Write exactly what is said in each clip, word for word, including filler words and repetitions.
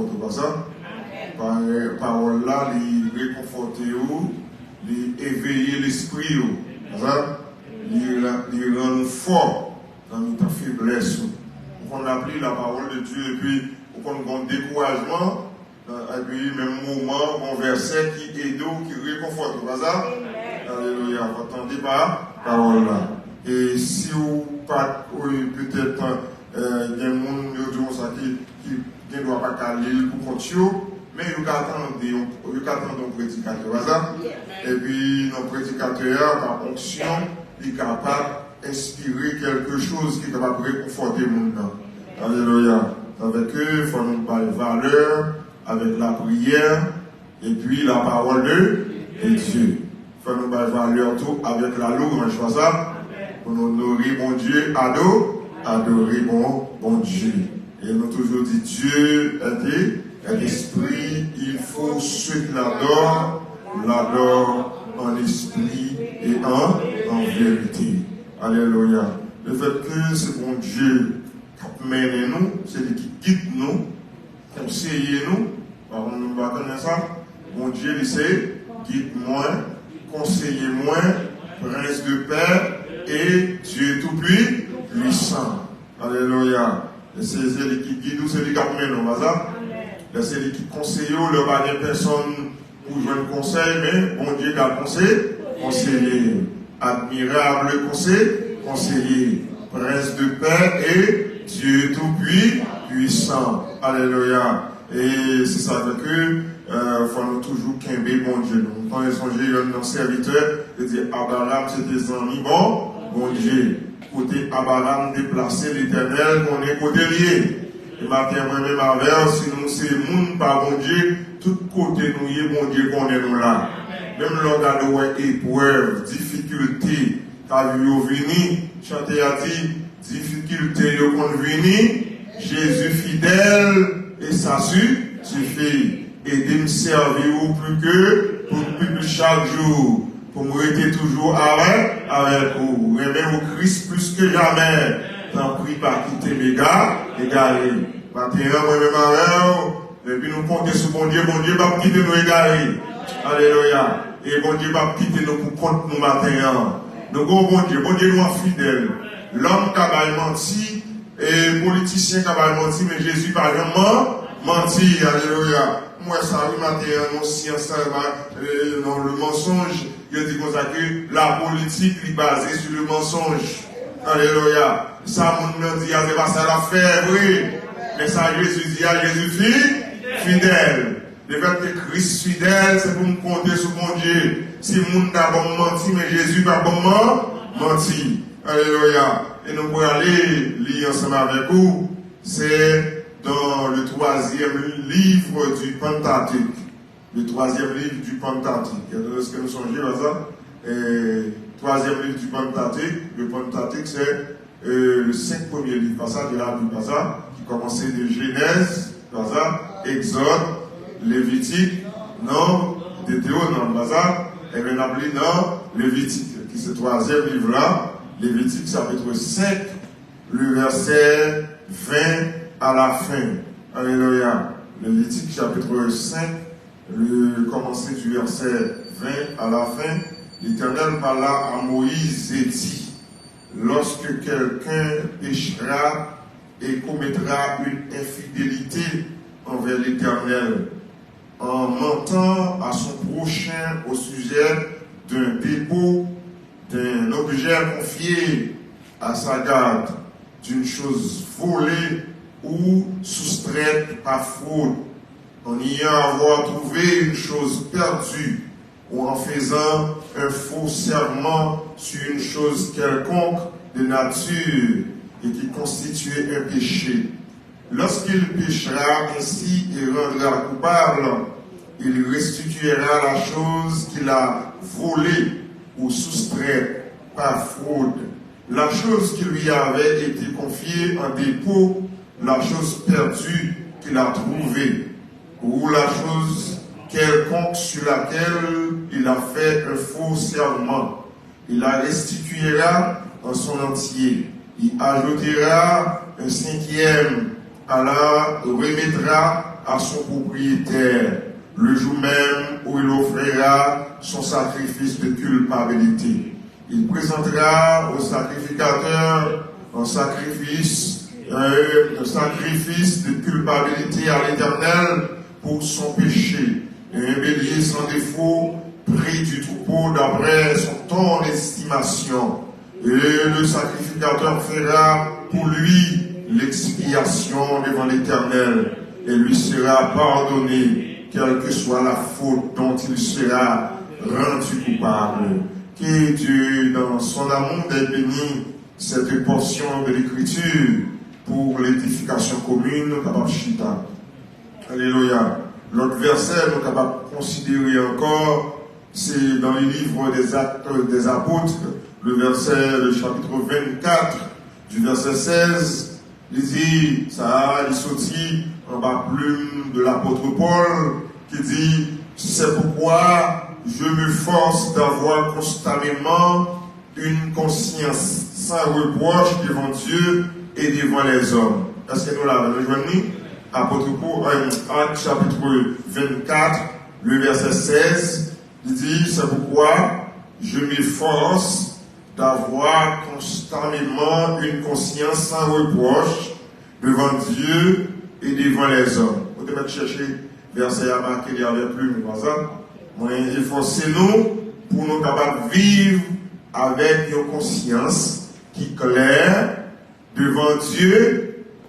Ou pa sa? Pa-, pawòl la, li rekonfòte ou, li eveye lespri ou. Pa sa? Li ra-, li rann ou fò nan mitan feblès ou. Ou konn ap li la parole de Dieu, epi ou konn gen dekourajman, nan, epi menm moman, gen vèsè ki ede w, ki rekonfòte w, pa sa? Alelouya, w ap tande pa pawòl la. E si w pa t, wi, petèt, eh, gen moun, yo di w sa, ki, ki gen dwa pa ka li l pou kont yo, men yo ka tande yon, yo ka tande yon predikatè, pa sa? Epi nan predikatè a, pa onksyon, li kapab enspire kèlke choz ki kapab rekonfòte moun nan. Alelouya. Sa vle di ke fò nou bay valè avèk lapriyè epi la parole de, de Dieu. Fò nou bay valè tou avèk la louanj, pa sa? Pou nou onore Bondye, ado-, adore bon, Bondye. E nou toujou di, Dieu est, est esprit, il faut ceux qui l'adorent, l'adorent en esprit et en, en vérité. Alelouya. Lefètke se Bondye k ap mennen nou, se li ki gid nou, konseye nou. Pa konn nou pa konnen sa? Bondye, li se gid mwen, konseye mwen, prens de pè e Dye tou pwi, pwisan. Alelouya. E se, se li ki gid ou, se li k ap mennen w, pa sa? Lè se li ki konseye w, lè w pa gen pèsonn pou jwenn konsèy, men Bondye ka konse-, konseye. Admirable konse-, konseye. Prens de pè e Dye tou pwi-, pwisan. Alelouya. E se sa ke, eh, fò nou toujou kenbe Bondye nou. Mwen sonje youn nan sèvitè te di Abraram se te zanmi bon, Bondye. Kote Abraram deplase, Letènèl konnen kote l ye. E maten, mwen menm avè w, si nou se moun pa Bondye, tout kote nou ye, Bondye konnen nou la. Menm lè w gade w wè eprèv, difikilte, k ap yo vini, chante a di, difikilte yo konn vini, Jezi fidèl e sa si-, sifi. Ede m sèvi ou pli ke, pou, pli, pli chak jou, pou m rete toujou avè-, avèk ou. Renmen ou Kris plis ke jamè. Tanpri, pa kite m ega-, egare. Maten an, mwen menm avè w, epi nou konte sou Bondye, Bondye p ap kite nou egare. Alelouya. E Bondye p ap kite nou pou kont nou maten an. Nou gon Bondye, Bondye nou an fidèl. Lòm ka bay manti, e politisyen ka bay manti, men Jezi pa janm man-, manti. Alelouya. M wè sa, wi, maten an, nan syans, sa, ba, e, nan le mensonge, yo di konsa ke la politik, li baze sou le mensonge. Alelouya. Sa moun nan di a, se pa sa l ap fè vre. Men sa Jezi di a, Jezi fi-, fidèl. Lefètke Kris fidèl, se pou m konte sou Bondye. Si moun ta ban m manti, men Jezi pa ban m man-, manti. Alelouya. E nou prale li ansanm avèk ou. C'est dans le troisième livre du Pentateuque. Le troisième livre du Pentateuque. Èske nou sonje, pa sa? Eh, troisième livre du Pentateuque. Le Pentateuque, c'est, euh, le cinq premiers livres, pa sa, de la Bible, pa sa, ki kòmanse de Genèse, pa sa, Exode, Levitik, Nonb, Detewonòm, pa sa. Ebyen, n ap li nan Levitik, ki se twazyèm liv la, Levitik, chapitre cinq, le verset vingt à la fin. Alelouya. Levitik, chapitre cinq, le, commencer du verset vingt à la fin. L'Éternel parla à Moïse et dit, lorsque quelqu'un péchera et commettra une infidélité envers l'Éternel, en mentant à son prochain au sujet d'un dépôt, d'un objet confié à sa garde, d'une chose volée ou soustraite par fraude, en niant avoir trouvé une chose perdue, ou en faisant un faux serment sur une chose quelconque de nature et qui constituait un péché. Lorsqu'il péchera ainsi et rendra coupable, il restituera la chose qu'il a volée ou soustraite par fraude. La chose qui lui avait été confiée en dépôt, la chose perdue qu'il a trouvée, ou la chose quelconque sur laquelle il a fait un faux serment. Il la restituera en son entier. Il ajoutera un cinquième, et la remettra à son propriétaire le jour même où il offrira son sacrifice de culpabilité. Il présentera au sacrificateur un sacrifice, un, un sacrifice de culpabilité à l'Éternel pour son péché, et un bélier sans défaut, pris du troupeau d'après son ton d'estimation. Et le sacrificateur fera pour lui l'expiation devant l'Éternel, et lui sera pardonné, quelle que soit la faute dont il sera rendu coupable. Que Dieu, dans son amour, ait béni cette portion de l'Écriture pour l'édification commune. Nou kapab chita. Alelouya. Lòt vèsè nou kapab konsidere ankò, se dans le livre des Actes des Apôtres, le verset, le chapitre vingt-quatre, du verset seize, li di, sa a, li soti anba plim de l'apôtre Paul, ki di, c'est pourquoi je m'efforce d'avoir constamment une conscience sans reproche devant Dieu et devant les hommes. Èske nou la, nou jwenn li? Apot Pòl, euh, Actes chapitre vingt-quatre, le verset seize, li di, c'est pourquoi je m'efforce d'avoir constamment une conscience sans reproche devant Dieu et devant les hommes. Ou te mèt chèche vèsè a, make li avèk plim ou, pa sa? Mwen efòse nou pou nou kapab viv avèk yon konsyans ki klè devan Dye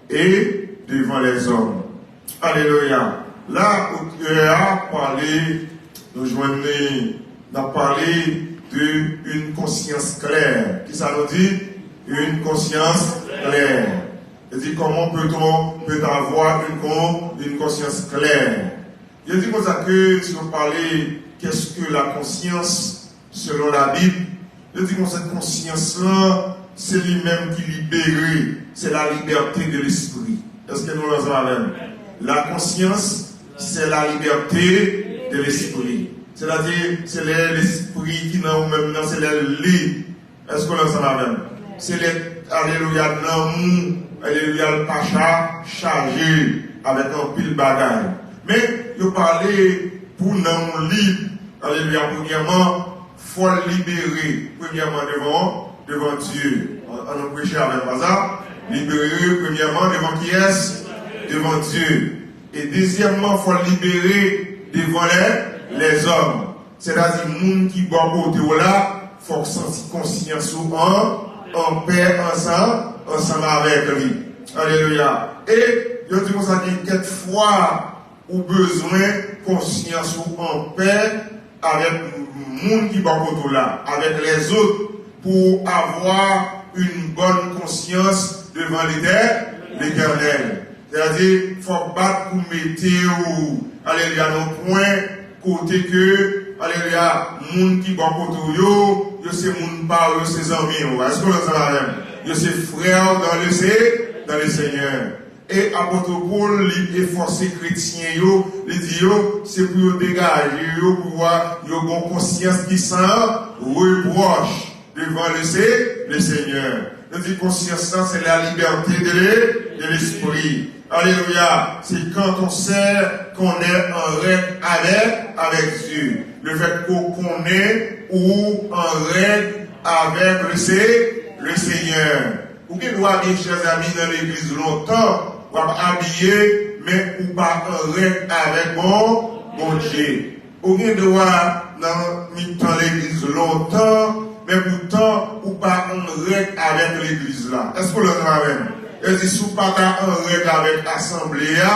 e devan lèzòm. Alelouya. La, otè a pale, nou jwenn li, n ap pale de une conscience claire. Kisa nou di? Une conscience claire. Li di, comment peut-on, peut avoir une con-, une conscience claire? Yo di konsa ke si yo pale, qu'est-ce que la conscience selon la Bible? Yo di konsa, konsyans lan, se li menm ki libere, c'est la liberté de l'esprit. Èske nou la ansanm avè m? La conscience, c'est la liberté de l'esprit. Sètadi, se lè lespri ki nan ou menm nan, se lè l lib. Èske w ansanm avè m? Se lè, alelouya, nanm ou, alelouya, l pa cha-, chaje avèk anpil bagay. Men, yo pale pou nanm ou lib, alelouya, premyèman, fò l libere, premyèman, devan, devan Dye. An, an nou preche avè m, pa sa? Libere, premyèman, devan kiyès? Devan Dye. E dezyèmman, fò l libere devan lè, lèzòm. Sètadi, moun ki bò kote w la, fòk santi konsyans ou an, anpè ansanm, ansanm avèk li. Alelouya. E yo di konsa, gen kèk fwa ou bezwen konsyans ou anpè avèk moun ki bò kote w la, avèk lèzòt, pou avoir une bonne conscience devant l'Étè-, l'Éternel. Sètadi, fòk bat pou mete w, alelouya, nan pwen kote ke, alelouya, moun ki bò kote w yo, yo se moun pa w, yo se zanmi w. Èske w ansanm avè m? Yo se frè w dans le Se-, dans le Seigneur. E apot Pòl, li efòse kretyen yo, li di yo, se pou yo degaje yo, pou yo, yo gen yon konsyans ki san repwòch devan le Se-, le Senyè. Nou di konsyans lan, se la liberté de le-, de l'esprit. Alelouya. Se quand on sait qu'on est en règle avec, avec Dieu. Le fait qu'on connaît ou en règle avec le Se-, le Seigneur. Ou gen dwa gen, chè zanmi, nan legliz lontan, w ap abiye, men ou pa an règ avèk Bon-, Bondye. Ou gen dwa nan mitan legliz lontan, men poutan ou pa an règ avèk legliz la. Èske w la ansanm avè m? Yo di, si w pa ta an règ avèk asanble a,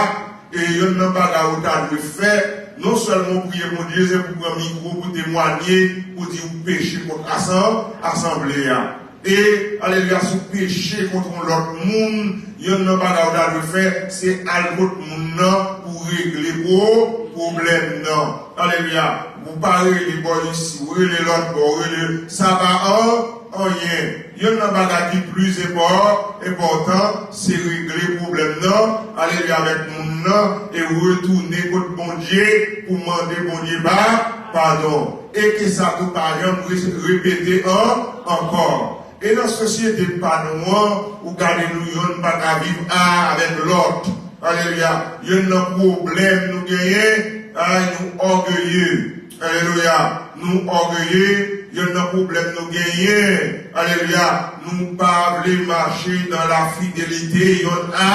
e yonn nan bagay ou ta dwe fè, non sèlman w priye Bondye, se pou pran mikwo pou temwanye, pou di ou peche kont asan-, asanble a. E, alelouya, si w peche kont yon lòt moun, yonn nan bagay ou ta dwe fè, se al kot moun nan pou regle pwo-, pwoblèm nan. Alelouya. Ou pa rele bò isi, ou rele lòt bò, ou rele, sa pa an-, anyen. Yonn nan bagay ki plis enpò-, enpòtan, se regle pwoblèm nan, alelouya, avèk moun nan, e retounen kot Bondye pou mande Bondye pa-, padon. E ke sa tou pa janm re-, repete an-, ankò. E nan sosyete pa nou an, ou gade nou yonn pa ka viv a avèk lòt. Alelouya. Yonn nan pwoblèm nou genyen, ay, nou ògeye. Alelouya. Nou ògeye, yonn nan pwoblèm nou genyen. Alelouya. Nou pa vle mache nan lafidelite yonn a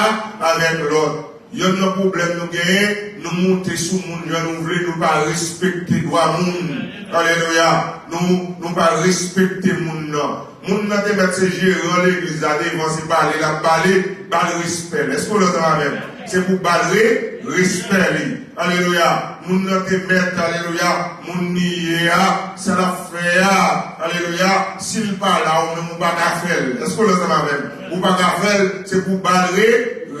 avèk lòt. Yonn nan pwoblèm nou genyen, nou monte sou moun jan nou vle, nou pa respekte dwa moun. Alelouya. Nou, nou pa respekte moun nan. Moun nan te mèt se jeran legliz la, devan se pale l ap pale, ba l respè l. Èske w la ansanm avè m? Se pou ba l re, respè li. Alelouya. Moun nan te mèt, alelouya, moun li ye a, sa l ap fè a, alelouya, si l pa la, ou menm ou pa ka fè l. Èske w la ansanm avè m? Ou pa ka fè l, se pou ba l re,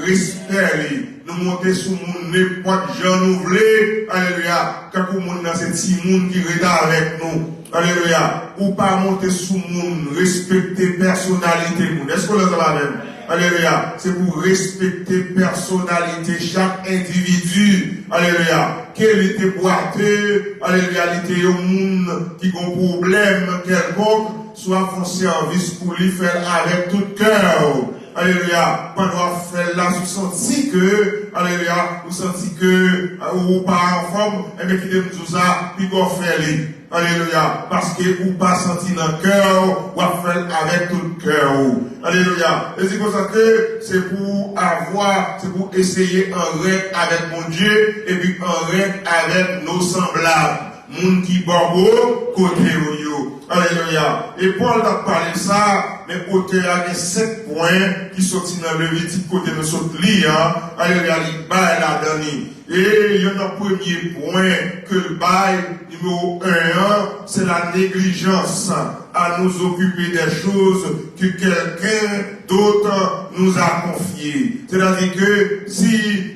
respè li. Nou monte sou moun nenpòt jan nou vle, alelouya, kankou moun nan se timoun ki ret avèk nou. Alelouya. Ou pa monte sou moun, respekte pèsonalite moun. Èske w la ansanm avè m? Alelouya. Se pou respekte pèsonalite chak endividi. Alelouya. Ke li te bwate, alelouya, li te yon moun ki gon pwoblèm kèlkonk, si w ap fè yon sèvis pou li, fè l avèk tout kè w. Alelouya. Pandan w ap fè l la, si w santi ke, alelouya, ou santi ke, a, ou pa anfòm, enben kite m di w sa, piga w fè li. Alelouya. Paske ou pa santi nan kè w, w ap fè l avèk tout kè w. Alelouya. E di konsa ke se pou avwa, se pou eseye an règ avèk Bondye, epi an règ avèk nou sanblab, moun ki bò bò kote w yo. Alelouya. E Pòl t ap pale sa, men otè a gen senk pwen ki soti nan Levitik kote nou sot li a. Alelouya, li bay ladan li. E yonn nan premye pwen ke l bay, nimewo en an, se la négligence à nous occuper des choses que quelqu'un d'autre nous a confiées. Sètadi ke si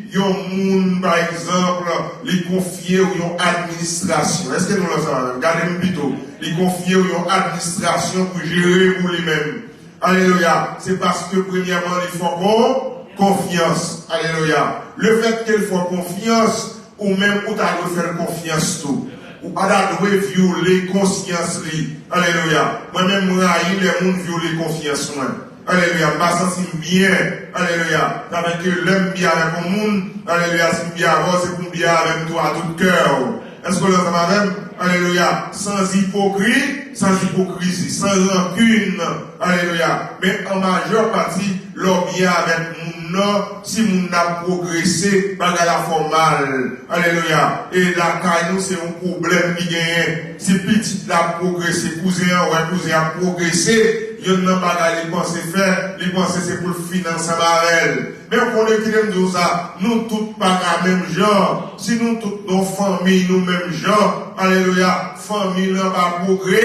yon moun, pa egzanp, li konfye w yon administrasyon, èske nou la ansanm avè m? Gade m pito. Li konfye w yon administrasyon pou jere pou li menm. Alelouya. Se paske premyèman li fè w kon, konfyans. Alelouya. Lefètke l fè w konfyans, ou menm ou ta dwe fè l konfyans tou. Ou pa ta dwe vyole konsyans li. Alelouya. Mwen menm m rayi lè moun vyole konfyans mwen. Alelouya. M pa santi m byen. Alelouya. Sa fè ke lè m byen avèk yon moun, alelouya, si m byen avè w, se pou m byen avè m tou a tout kè w. Èske w la ansanm avè m? Alelouya. Sans ipokri, sans ipokrizi, sans rancune. Alelouya. Men an majè pati, lè w byen avèk moun nan, si moun nan ap pwogrese, bagay la fè w mal. Alelouya. E lakay nou, se yon pwoblèm ki genyen. Si pitit la ap pwogrese, kouzen an wè kouzen ap pwogrese, yonn nan bagay li panse fè, li panse se pou l fin ansanm avè l. Men w konnen, kite m di w sa, nou tout pa ka menm jan. Si nou tout nan fanmi nou menm jan, alelouya, fanmi lan pa pwogre,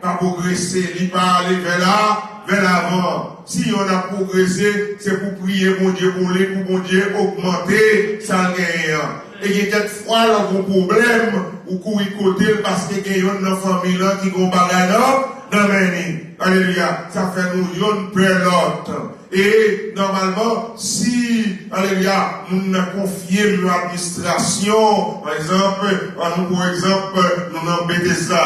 pa pwogrese, li pa ale vè la, vè lavan. Si yonn ap pwogrese, se pou priye Bondye pou li, pou Bondye ogmante sa l genyen an. E gen kèk fwa lè w gon pwoblèm, ou kouri kote l paske gen yonn nan fanmi lan ki gon bagay nan, nan men li. Alelouya. Sa fè nou yonn pè lòt. E nòmalman, si, alelouya, moun nan konfye m yon administrasyon, pa egzanp, an nou pran egzanp, nou nan Betesda,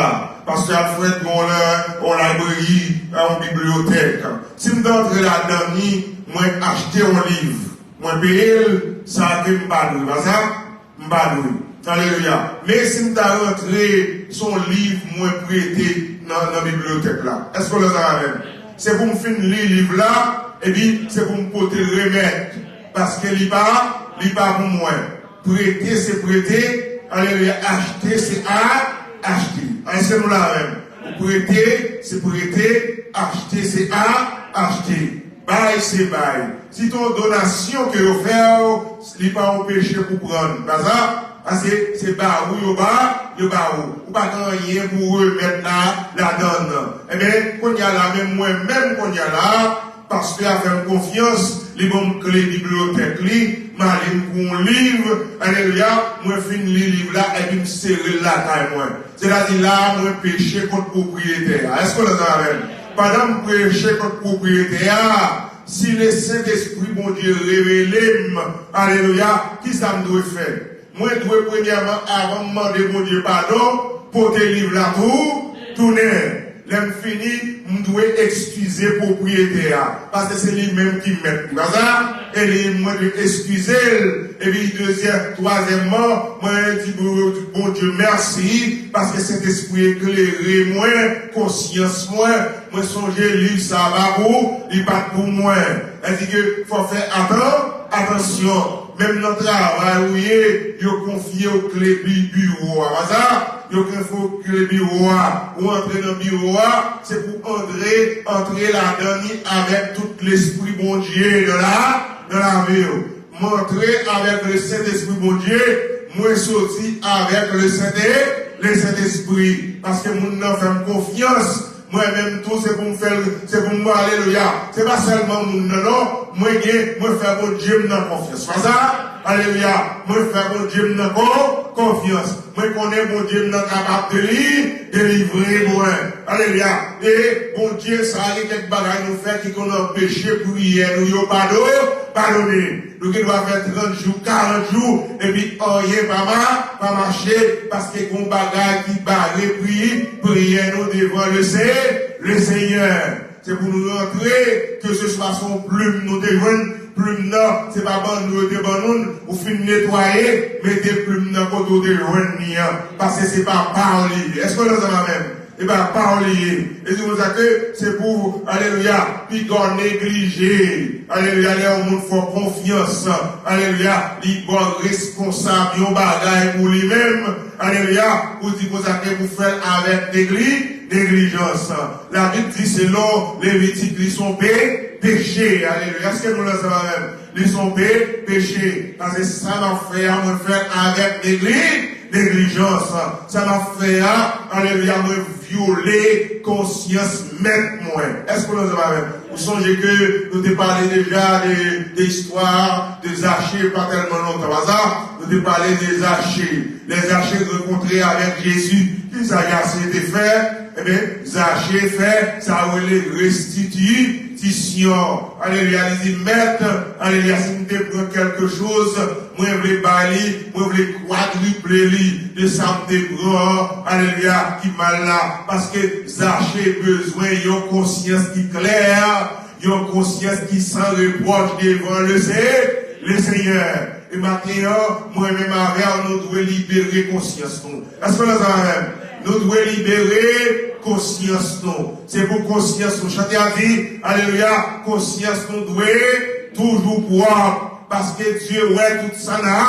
pastè Alfred gon la, yon library, yon bibliyotèk. Si m ta antre ladan li, mwen achte yon liv, mwen peye l, sa ke m pa dwe, pa sa? M pa dwe. Alelouya. Men si m ta rantre, se yon liv mwen prete nan, nan bibliyotèk la. Èske w la ansanm avè m? Se pou m fin li liv la, epi se pou m pote l remèt. Paske li pa, li pa pou mwen. Prete, se prete. Alelouya. Achte, se a, achte. Èske nou la avè m? Ou prete, se prete. Achte, se a, achte. Bay, se bay. Si te yon donasyon ke yo fè w, li pa yon peche pou pran l. Pa sa? Paske se ba ou yo ba, yo ba ou. Ou pa gen anyen pou remèt la, ladan l. Ebyen, kounye a la, menm mwen menm kounye a la, pastè a fè m konfyans, li ban m kle bibliyotèk li, m ale m pran yon liv, alelouya, mwen fin li liv la, epi m sere l lakay mwen. Sètadi la a, mwen peche kont pwopriyetè a. Èske w la ansanm avè m? Pandan m peche kont pwopriyetè a, si Lesentespri Bondye revele m, alelouya, kisa m dwe fè? Mwen dwe premyèman, avan m mande Bondye padon, pote liv la tou, tounen. Lè m fini, m dwe eskize pwopriyetè a, paske se li menm ki mèt li. Pa sa? E li, mwen dwe eskize l. Epi dezyèm, twazyèmman, mwen di Bondye mèsi, paske Sentespri eklere mwen, konsyans mwen, mwen sonje liv sa a pa pou, li pa t pou mwen. Sa di ke fò fè atan, atansyon. Menm nan travay ou ye, yo konfye w kle bi-, biwo a. Pa sa? Yo konfye w kle biwo a. Ou antre nan biwo a, se pou antre, antre ladan li avèk tout lespri Bondye nan la, nan lavi w. Mwen antre avèk le Sentespri Bondye, mwen soti avèk le Sente-, le Sentespri. Paske moun nan fè m konfyans, mwen menm tou, se pou m fè l, se pou m, alelouya. Se pa sèlman moun nan, non. Mwen gen, mwen fè Bondye m nan konfyans. Pa sa? Alelouya. Mwen fè Bondye m nan kon-, konfyans. Mwen konnen Bondye m nan kapab deli-, delivre mwen. Alelouya. E Bondye, sa gen kèk bagay nou fè ki konn anpeche priyè nou yo pado-, padone. Nou gen dwa fè trant jou, karant jou, epi anyen pa ma-, pa mache, paske gon bagay ki bare pri-, priyè nou devan le Se-, le Senyè. Se pou nou rantre, ke se swa se yon plim nou te jwenn, plim nan, se pa ban nou yo te ban nou l, ou fin netwaye, mete plim nan kote ou te jwenn li an, paske se pa pa w li ye. Èske w ansanm avè m? E pa pa w li ye. E se konsa ke se pou, alelouya, piga w neglije. Alelouya, lè yon moun fè w konfyans, alelouya, li ba w responsab yon bagay pou li menm, alelouya, ou di konsa ke pou fè l avèk negli-, neglijans. Labib di selon Levitik, li se yon pe-, peche. Alelouya. Èske nou la ansanm avè m? Li se yon pe-, peche. Paske sa m ap fè a, mwen fè l avèk negli-, neglijans. Sa m ap fè a, alelouya, mwen vyole konsyans mèt mwen. Èske nou la ansanm avè m? Ou sonje ke nou te pale deja de, de istwa de Zache pa tèlman lontan. Pa sa? Nou te pale de Zache. Lè Zache rankontre avèk Jezi, kisa Zache te fè? Ebyen, Zache fè sa yo rele restitisyon. Alelouya, li di, Mèt, alelouya, si m te pran kèlke choz, mwen vle bay li, mwen vle kwadriple li de sa m te pran an, alelouya, ki mal la. Paske Zache bezwen yon konsyans ki klè, yon konsyans ki san repwòch devan le Se-, le Senyè. E maten an, mwen menm avè w, nou dwe libere konsyans nou. Èske nou ansanm avè m? Nou dwe libere konsyans nou. Se pou konsyans nou. Chante a di, alelouya, konsyans nou dwe toujou pwòp. Paske Dye wè tout sa n a,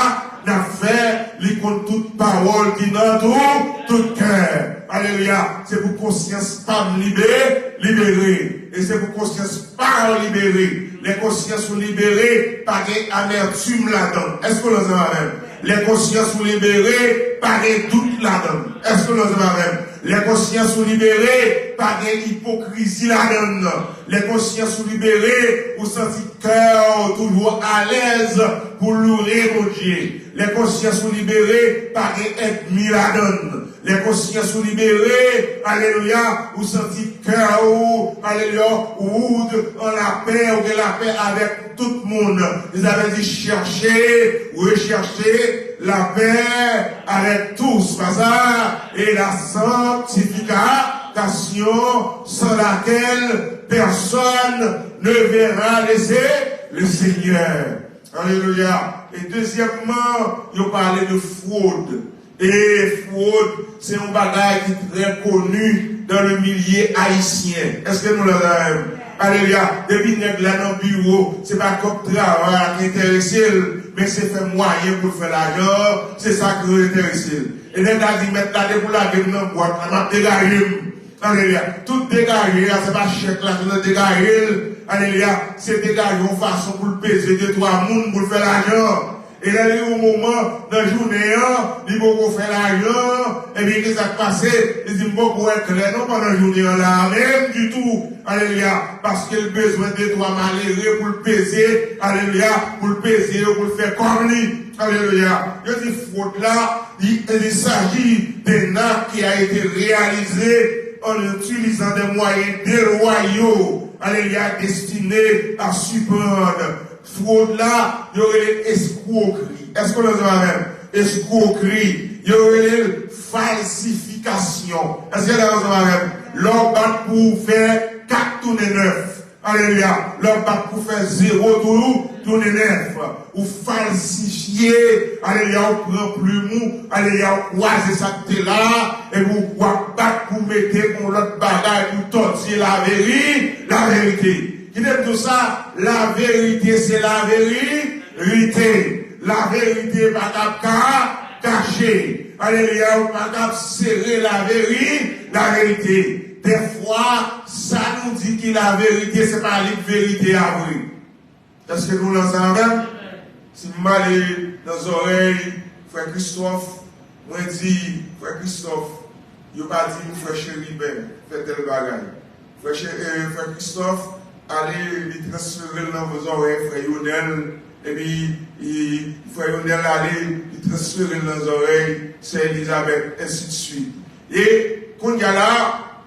n ap fè, li konn tout pawòl ki nan tou, tout kè. Alelouya. Se pou konsyans pa m libe-, libere. E se pou konsyans pa w libere. Lè konsyans ou libere, pa gen amètim ladan l. Èske w ansanm avè m? Lè konsyans ou libere, pa gen dout ladan l. Èske w ansanm avè m? Lè konsyans ou libere, pa gen ipokrizi ladan l. Lè konsyans ou libere, ou santi kè w toujou alèz pou loure Bondye. Lè konsyans ou libere, pa gen ènmi ladan l. Lè konsyans ou libere, alelouya, ou santi kè ou, alelouya, ou an lapè, ou gen lapè avèk tout moun. Li sa vle di chèche, rechèche lapè avèk tous. Pa sa? Et la sanctification sans laquelle personne ne verra le Se-, le Seigneur. Alelouya. E dezyèmman, yo pale de fwod. E fwod, se yon bagay ki trè koni dans le milieu haïtien. Èske nou la avè m? Alelouya. Depi nèg la nan biwo, se pa kòb travay la ki enterese l, men se fè mwayen pou l fè lajan, se sa ki enterese l. E nèg la di, mèt la, depi w lage m nan bwat la, m ap degaje m. Alelouya. Tout degaje a, se pa chèk la ki nan degaje l. Alelouya. Se degaje yon fason pou l peze de twa moun pou l fè lajan. E lè li yon moman nan jounen an, li poko fè lajan, ebyen, ki sa k pase? Li di, m poko wè klè non pandan jounen an la a, menm ditou. Alelouya. Paske l bezwen de twa malere pou l peze, alelouya, pou l peze yo, pou l fè kòb li. Alelouya. Yo di fwod la, il, il s'agit d'un acte qui a été réalisé en utilisant des moyens déloyaux, alelouya, destinés à surprendre. Fwod la, yo rele l eskwokri. Èske w ansanm avè m? Eskwokri. Yo rele l falsifikasyon. Èske w ansanm avè m? Lè w bat pou w fè kat tounen nèf. Alelouya. Lè w bat pou w fè zewo tou, tounen nèf. Ou falsifye, alelouya, ou pran plim ou, alelouya, ou kwaze sa k te la, epi w ap bat pou mete yon lòt bagay pou tòtye laveri-, laverite. Kite m di w sa, laverite se laverite. Laverite pa kab ka kache. Alelouya, ou pa kab sere laveri-, laverite. Dèfwa, sa nou di ki laverite, se pa li k verite a vre. Èske nou la ansanm avè m? Si m ale nan zòrèy frè Christophe, mwen di, frè Christophe, yo pa di m frè Chérubin fè tèl bagay. Frè Che-, eh, frè Christophe ale, li transfere l nan zòrèy frè Yonèl, epi, i, frè Yonèl ale, li transfere l nan zòrèy sè Elizabeth, ensidswit. E kounye a la,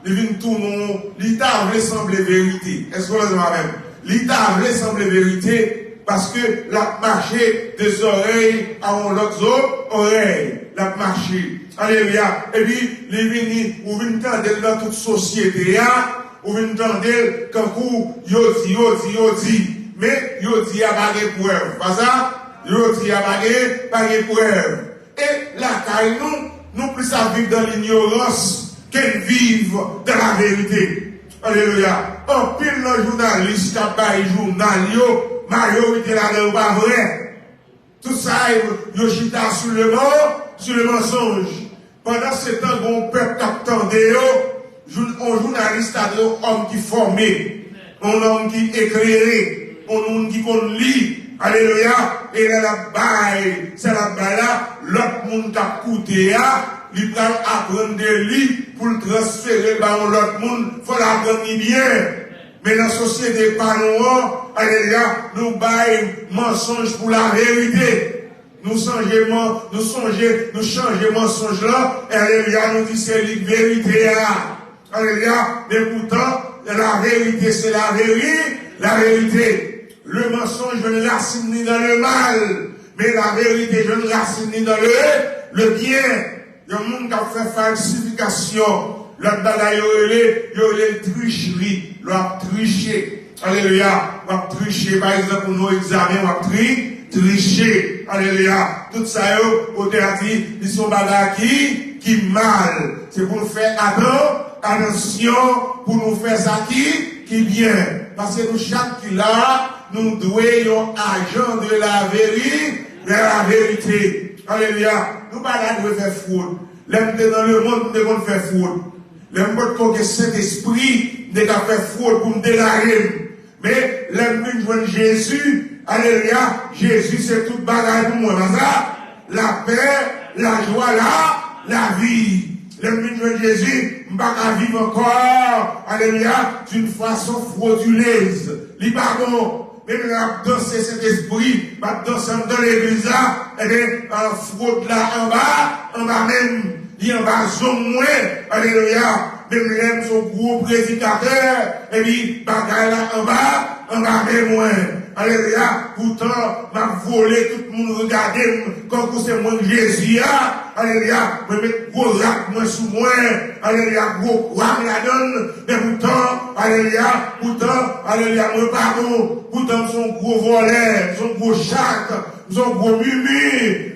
li vin tounen, li ta vle sanble verite. Èske w ansanm avè m? Li ta vle sanble verite, paske l ap mache de zòrèy a yon lòt zo-, zòrèy. L ap mache. Alelouya. Epi, li vini, ou vin tande l nan tout sosyete a, ou vin tande l kankou yo di, yo di, yo di. Men, yo di a pa gen prèv. Pa sa? Yo di a pa gen, pa gen prèv. E lakay nou, nou plis ap viv dans l'ignorance ke n viv dans la vérité. Alelouya. Anpil nan jounalis k ap bay jounal yo, mayorite ladan yo pa vrè. Tout sa yo, yo chita sou le man-, sou le mensonge. Pandan se tan, gen yon pèp k ap tande yo, jou-, yon jounalis ta dwe yon òm ki fòme, yon òm ki eklere, yon moun ki konn li. Alelouya. E lè l ap bay sa l ap bay la, lòt moun k ap koute a, li pral aprann de li pou l transfere l ba yon lòt moun. Fò l aprann li byen. Men nan sosyete pa nou an, alelouya, nou bay mansonj pou laverite. Nou chanje man-, nou sonje, nou chanje mansonj lan, alelouya, nou di se li k verite a. Alelouya, men poutan, laverite se laveri-, laverite. Le mensonge jwenn rasin li nan le mal, men laverite jwenn rasin li nan le, le byen. Yon moun k ap fè falsifikasyon, lòt bagay yo rele, yo rele l trichri. Lè w ap triche, alelouya, w ap triche, pa egzanp, ou nan egzamen, w ap tri-, triche, alelouya. Tout sa yo, otè a di, li se yon bagay ki, ki mal. Se pou nou fè atan-, atansyon, pou nou fè sa ki, ki byen. Paske nou chak ki la, nou dwe yon ajan de laveri-, de laverite. Alelouya. Nou pa la dwe fè fwod. Lè m te nan lemonn, m te konn fè fwod. Lè m potko gen Sentespri, m te ka fè fwod pou m degaje m. Men, lè m vin jwenn Jezi, alelouya, Jezi se tout bagay pou mwen. Pa sa? Lapè, lajwa, la, lavi. Lè m vin jwenn Jezi, m pa ka viv ankò, alelouya, d'une façon frauduleuse. Li pa bon. Menm lè m ap danse Sentespri, m ap danse anndan legliz la, ebyen, ah, fwod la anba, anba men m, li anba zong mwen, alelouya. Menm lè m se yon gwo predikatè, epi bagay la anba, anba men mwen, alelouya. Poutan, m ap vole, tout moun regade m, kankou se mwen k Jezi a, alelouya. Mwen met gwo rad mwen sou mwen, alelouya, gwo kwa m ladan l, men poutan, alelouya, poutan, alelouya, mwen pa bon. Poutan, m se yon gwo vòlè, m se yon gwo chat, m se yon gwo mimi.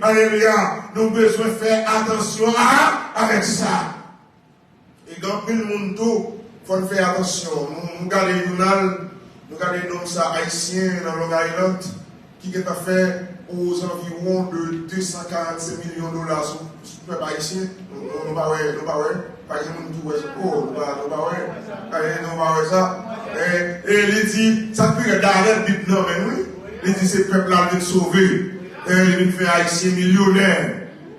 Alelouya. Nou bezwen fè atansyon a, avèk sa. E gen anpil moun tou, fò n fè atansyon. Nou, nou gade jounal, nou gade nonm sa ayisyen nan Long Island, ki gentan fè ozanviwon de de san karannsenk milyon dola sou, sou pèp ayisyen. Nou, nou, nou pa wè, nou pa wè. Pa gen moun ki wè sa. Oh, nou pa, nou pa wè. Eh, nou pa wè sa. Eh, e li di, sa k pi rèd la, avèk Bib nan men l, wi. Li di se pèp la l vin sove. Eh, li vin fè ayisyen milyonè.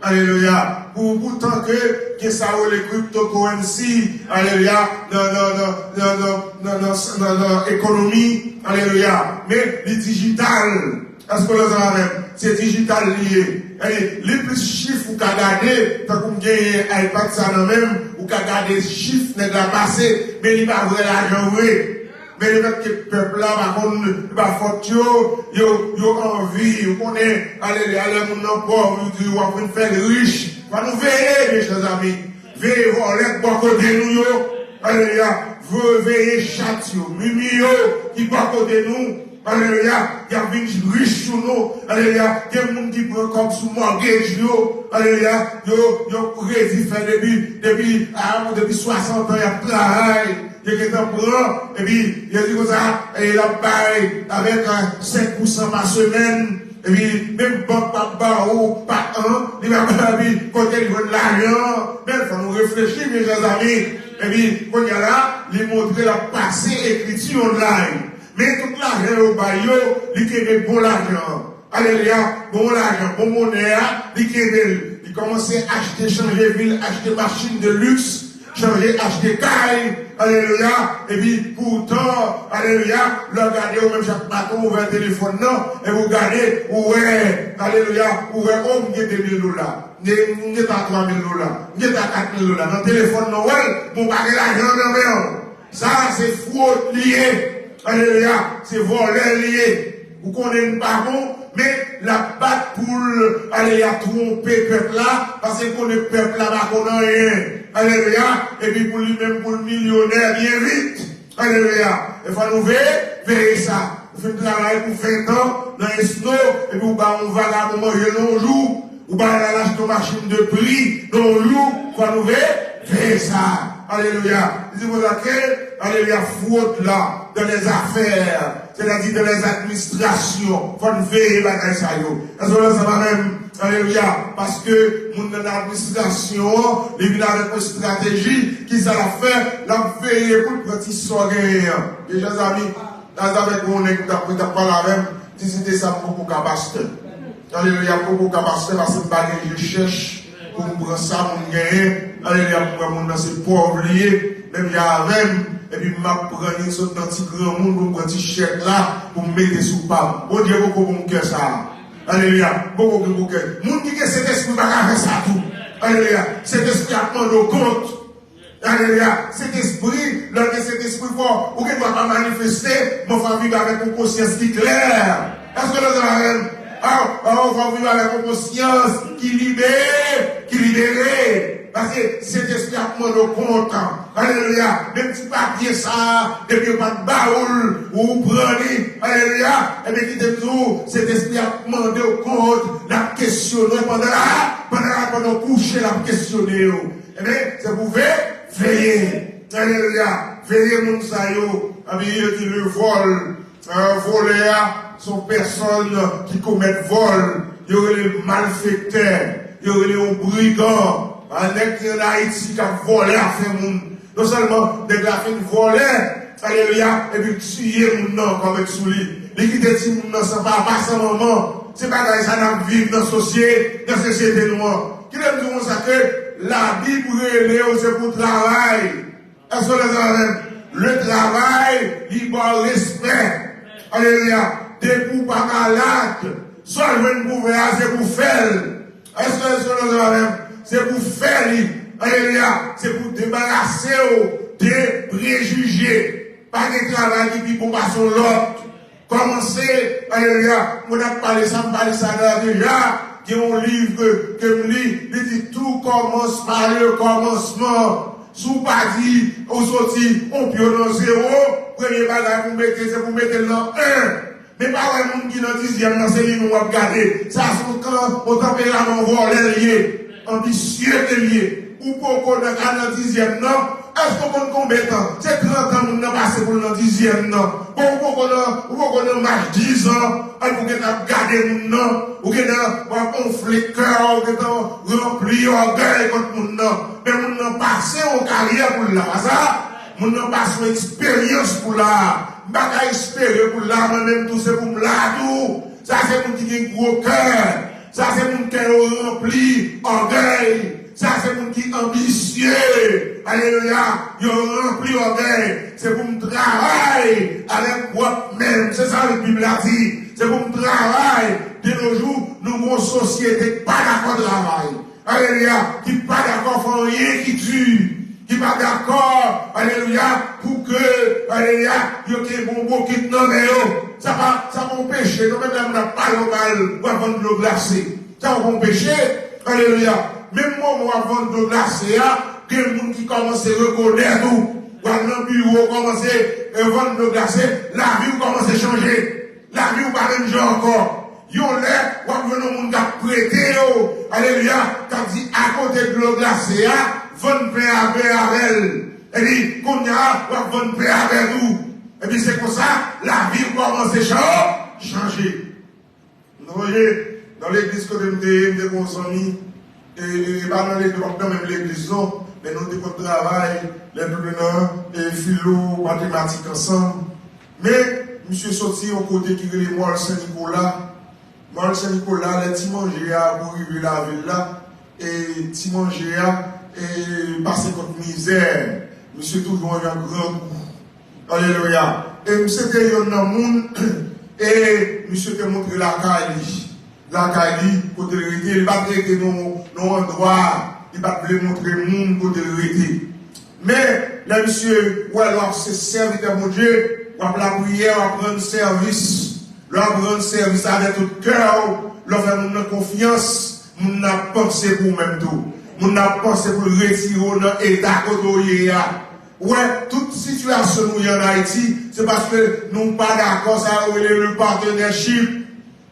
Alelouya. Pou, poutan ke, ke sa yo rele cryptocurrency, alelouya, nan, nan ekonomi, alelouya. Men li dijital. Èske w ansanm avè m? Se dijital li ye. Li plis chif ou ka gade, tankou m genyen iPad sa nan men m, ou ka gade chif nèg la pase, men li pa vrè lajan vre. Men lefètke pèp la pa konn, pa fòt yo, yo, yo anvi, ou konnen, alelouya, lè moun nan pòv, yo di w ap vin fè l rich. Fò nou veye, mes chers amis. Veye vòlè k bò kote nou yo. Alelouya. Ve-, veye chat yo, mimi yo ki bò kote nou. Alelouya. Y ap vin rich sou nou. Alelouya. Gen moun ki pran kòb sou mortgage yo. Alelouya. Yo, yo redi fè depi, depi, ah, depi swasant an y ap travay. Yo gentan pran. Epi, yo di konsa, e l ap bay avèk, ah, senk pousan pa semèn. Epi, menm bank p ap ba ou pa an, li p ap ba, epi kote l jwenn lajan an. Men, fò nou reflechi, mezanmi. Epi, kounye a la, li montre l ap pase ekriti online. Men tout lajan yo bay yo, li kenbe bon lajan an. Alelouya, bon lajan, bon monè a, li kenbe l. Li kòmanse achte, chanje vil, achte machin de luxe, chanje, achte kay. Alelouya, epi poutan, alelouya, lè w gade ou menm chak maten, ou ouvè telefòn nan, epi ou gade, ou wè, alelouya, ou wè, o, m gen de mil dola, m gen, m gen ta twa mil dola, m gen ta kat mil dola. Nan telefòn nan, ou wè l, men w pa gen lajan nan men w. Sa a se fwod li ye. Alelouya. Se vòlè li ye. Ou konnen n pa bon, men l ap bat pou l, alelouya, twonpe pèp la, paske l konnen pèp la pa konn anyen. Alelouya. Epi pou li menm, pou l milyonè byen vit. Alelouya. E fò nou veye, veye sa. Ou fin travay pou ven tan nan esno, epi ou ba yon vagabon manje nan yon jou. Ou pa al achte yon machin de pri nan yon jou, fò nou veye, veye sa. Alelouya. Li di konsa ke, alelouya, fwod la, dans les affaires, c'est-à-dire dans les administrations, fò n veye bagay sa yo. Èske w ansanm avè m? Alelouya. Paske moun nan administrasyon an, li vin avèk yon estrateji, kisa l ap fè? L ap veye pou l pran ti sa w genyen an. Mezanmi, Gad avèk yon nèg ki t ap, ki t ap pale avè m, di, se te sa, m poko ka pastè. Alelouya, m poko ka pastè paske m pa gen je chèch pou m pran sa moun genyen. Alelouya, m wè moun nan se pòv li ye, menm jan avè m, epi m ap pran li sot nan ti granmoun pou m pran ti chèk la pou m mete sou pa m. Bondye poko ban m kè sa a. Alelouya, poko gen bon kè. Moun ki gen Sentespri pa ka fè sa tou. Alelouya, Sentespri ap mande w kont. Alelouya. Sentespri, lè w gen Sentespri, fò ou gen dwa pa manifeste, men fò w viv avèk yon konsyans ki klè. Èske nou ansanm avè m? Ah, ah, fò w viv avèk yon konsyans ki libe, ki libere. Paske Sentespri ap mande w kont. Alelouya. Menm ti papye sa a, depi yo pa t ba ou l, ou pran li. Alelouya. Ebyen, kite m di w, Sentespri ap mande w kont, l ap kesyone w pandan la, pandan la, pandan w kouche, l ap kesyone w. Ebyen, se pou ve-, veye. Alelouya. Veye moun sa yo. Ebyen, yo di le vol. Euh, volè a, se yon pèsòn ki komèt vòl. Yo rele l malfektè. Yo rele yon brigan. A, nèg ki ann Ayiti k ap vòlè afè moun. Non sèlman nèg la fin vòlè, alelouya, epi l tiye moun nan ankò met sou li. Li kite timoun nan san papa, san manman. Se bagay sa n ap viv nan sosye-, nan sosyete nou an. Kite m di w konsa ke Labib rele w se pou w travay. Èske w ansanm avè m? Le travay, li ba w respè. Alelouya. Depi w pa malad, sa w jwenn pou fè a, se pou w fè l. Èske, èske w ansanm avè m? Se pou w fè li. Alelouya. Se pou w debarase w de prejije. Pa gen travay ki pi bon pase yon lòt. Kòmanse, alelouya, mwen ap pale sa, m pale sa la deja. Gen yon liv ke, ke m li, li di, tout commence par le commencement. Si w pa di, ou soti yon pye nan zewo, premye bagay pou w mete, se pou w mete l nan en. Men pa wè moun ki nan dizyèm nan, se li menm w ap gade. Sa se yon tan-, yon tanperaman vòlè l ye, anbisye ke l ye. Ou poko nan ka nan dizyèm nan. Èske w konn konbyen tan? Se trant an moun nan pase pou l nan dizyèm nan. Bon, ou poko nan, ou poko nan mach diz an. An, ou gentan ap gade moun nan. Ou gentan w ap onfle kè w, ou gentan ranpli ògèy kont moun nan. Men moun nan pase yon karyè pou l la. Pa sa? Moun nan pase yon eksperyans pou l la. M pa ka espere pou l la, mwen menm tou se pou m la tou. Sa se moun ki gen gwo kè. Sa se moun kè yo ranpli ògèy. Sa se moun ki anbisye. Alelouya. Yo ranpli ògèy. Se pou m travay avèk pwòp men m. Se sa Bib la di. Se pou m travay. De nos jours, nou gen yon sosyete ki pa dakò travay. Alelouya. Ki pa dakò fè anyen ki di. Ki pa dakò, alelouya, pou ke, alelouya, yo kenbe yon bokit nan men yo. Sa pa, sa pa yon peche, non, menm lè moun ap pale w mal, w ap vann dlo glase. Sa pa yon peche, alelouya. Menm moman w ap vann dlo glase a, gen moun ki kòmanse rekonèt ou. W al nan biwo, w kòmanse, eh, vann dlo glase, lavi w kòmanse chanje. Lavi w pa menm jan ankò. Yon lè, w ap jwenn yon moun k ap prete w, alelouya, k ap di, akote dlo glase a, vann pen a pen avè l. Epi, kounye a, w ap vann pen avè l tou. Epi, se konsa, lavi w kòmanse chan-, chanje. Nou sonje, nan legliz kote m te ye, m te gen yon zanmi, e, e, e pa nan legliz, pa nan menm legliz non, men nou te konn travay, lè nou te nan, e, filo, matematik ansanm. Men, misye soti yon kote ki rele Mòl Sen Nikola. Mòl Sen Nikola, lè ti manje a pou rive lavil la, e ti manje a, e pase kont mizè. Misye toujou anjan grangou. Alelouya. E misye te yonn nan moun, e misye te montre lakay li. Lakay li, kote l rete, li pa t rete nan, nan yon andwa, li pa t vle montre moun kote l rete. Men, lè misye wè lè w ap se sèvitè Bondye, w ap lapriyè, w ap rann sèvis, lè w ap rann sèvis avèk tout kè w, lè w fè moun nan konfyans, moun nan ap panse pou ou menm tou. Moun nan ap panse pou l retire w nan eta kote w ye a. Ou wè, tout sitiyasyon nou ye ann Ayiti, se paske nou pa dakò, sa yo rele le partnership.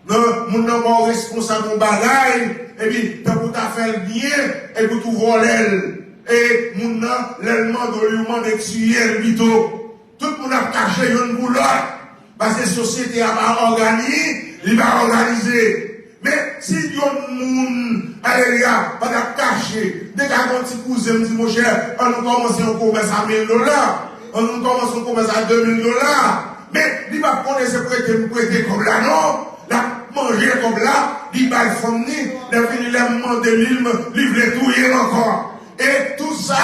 Non, moun nan ba w responsab yon bagay, epi tankou w ta fè l byen, epi w tou vòlè l. E moun nan, lè l mande w li, ou mande tiye l pito. Tout moun ap kache youn pou lòt, paske sosyete a pa ògani-, li pa òganize. Men, si yon moun, alelouya, pa t ap kache, m te ka gen yon ti kouzen, m di, monchè, ann nou kòmanse yon komès a mil dola, ann nou kòmanse yon komès a de mil dola. Men, li p ap konnen se prete m prete kòb la, non. L ap manje kòb la, li bay fanm ni, lè fini, lè m mande li, li vle touye m ankò. E tou sa,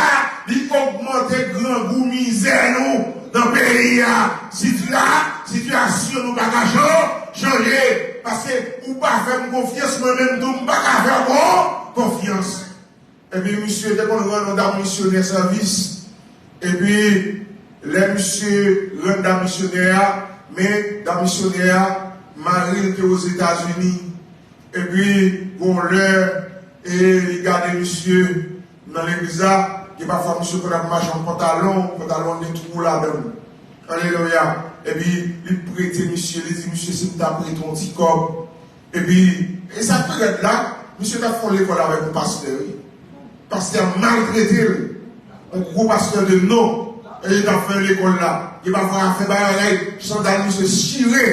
li ogmante grangou mizè nou nan peyi a. Sitya-, sitiyasyon nou pa ka chan-, chanje. Paske ou pa fè m konfyans, mwen menm tou, m pa ka fè w kon-, konfyans. Epi misye te konn rann yon dam misyonè sèvis. Epi, lè misye rann dam misyonè a, men dam misyonè a, mari l te Ozetazini. Epi, gon lè, e li gade misye nan legliz la, gen pafwa misye konn ap mache an pantalon, pantalon gen twou ladan l. Alelouya. Epi, li prete misye, li di, misye, si m ta prete yon ti kòb. Epi, e sa k pi rèd la, misye t ap fè yon lekòl avèk yon pastè, wi. Pastè a maltrete l. Yon gwo pastè de non. E li t ap fè lekòl la. Gen pafwa a fè bagay, sandal misye chire.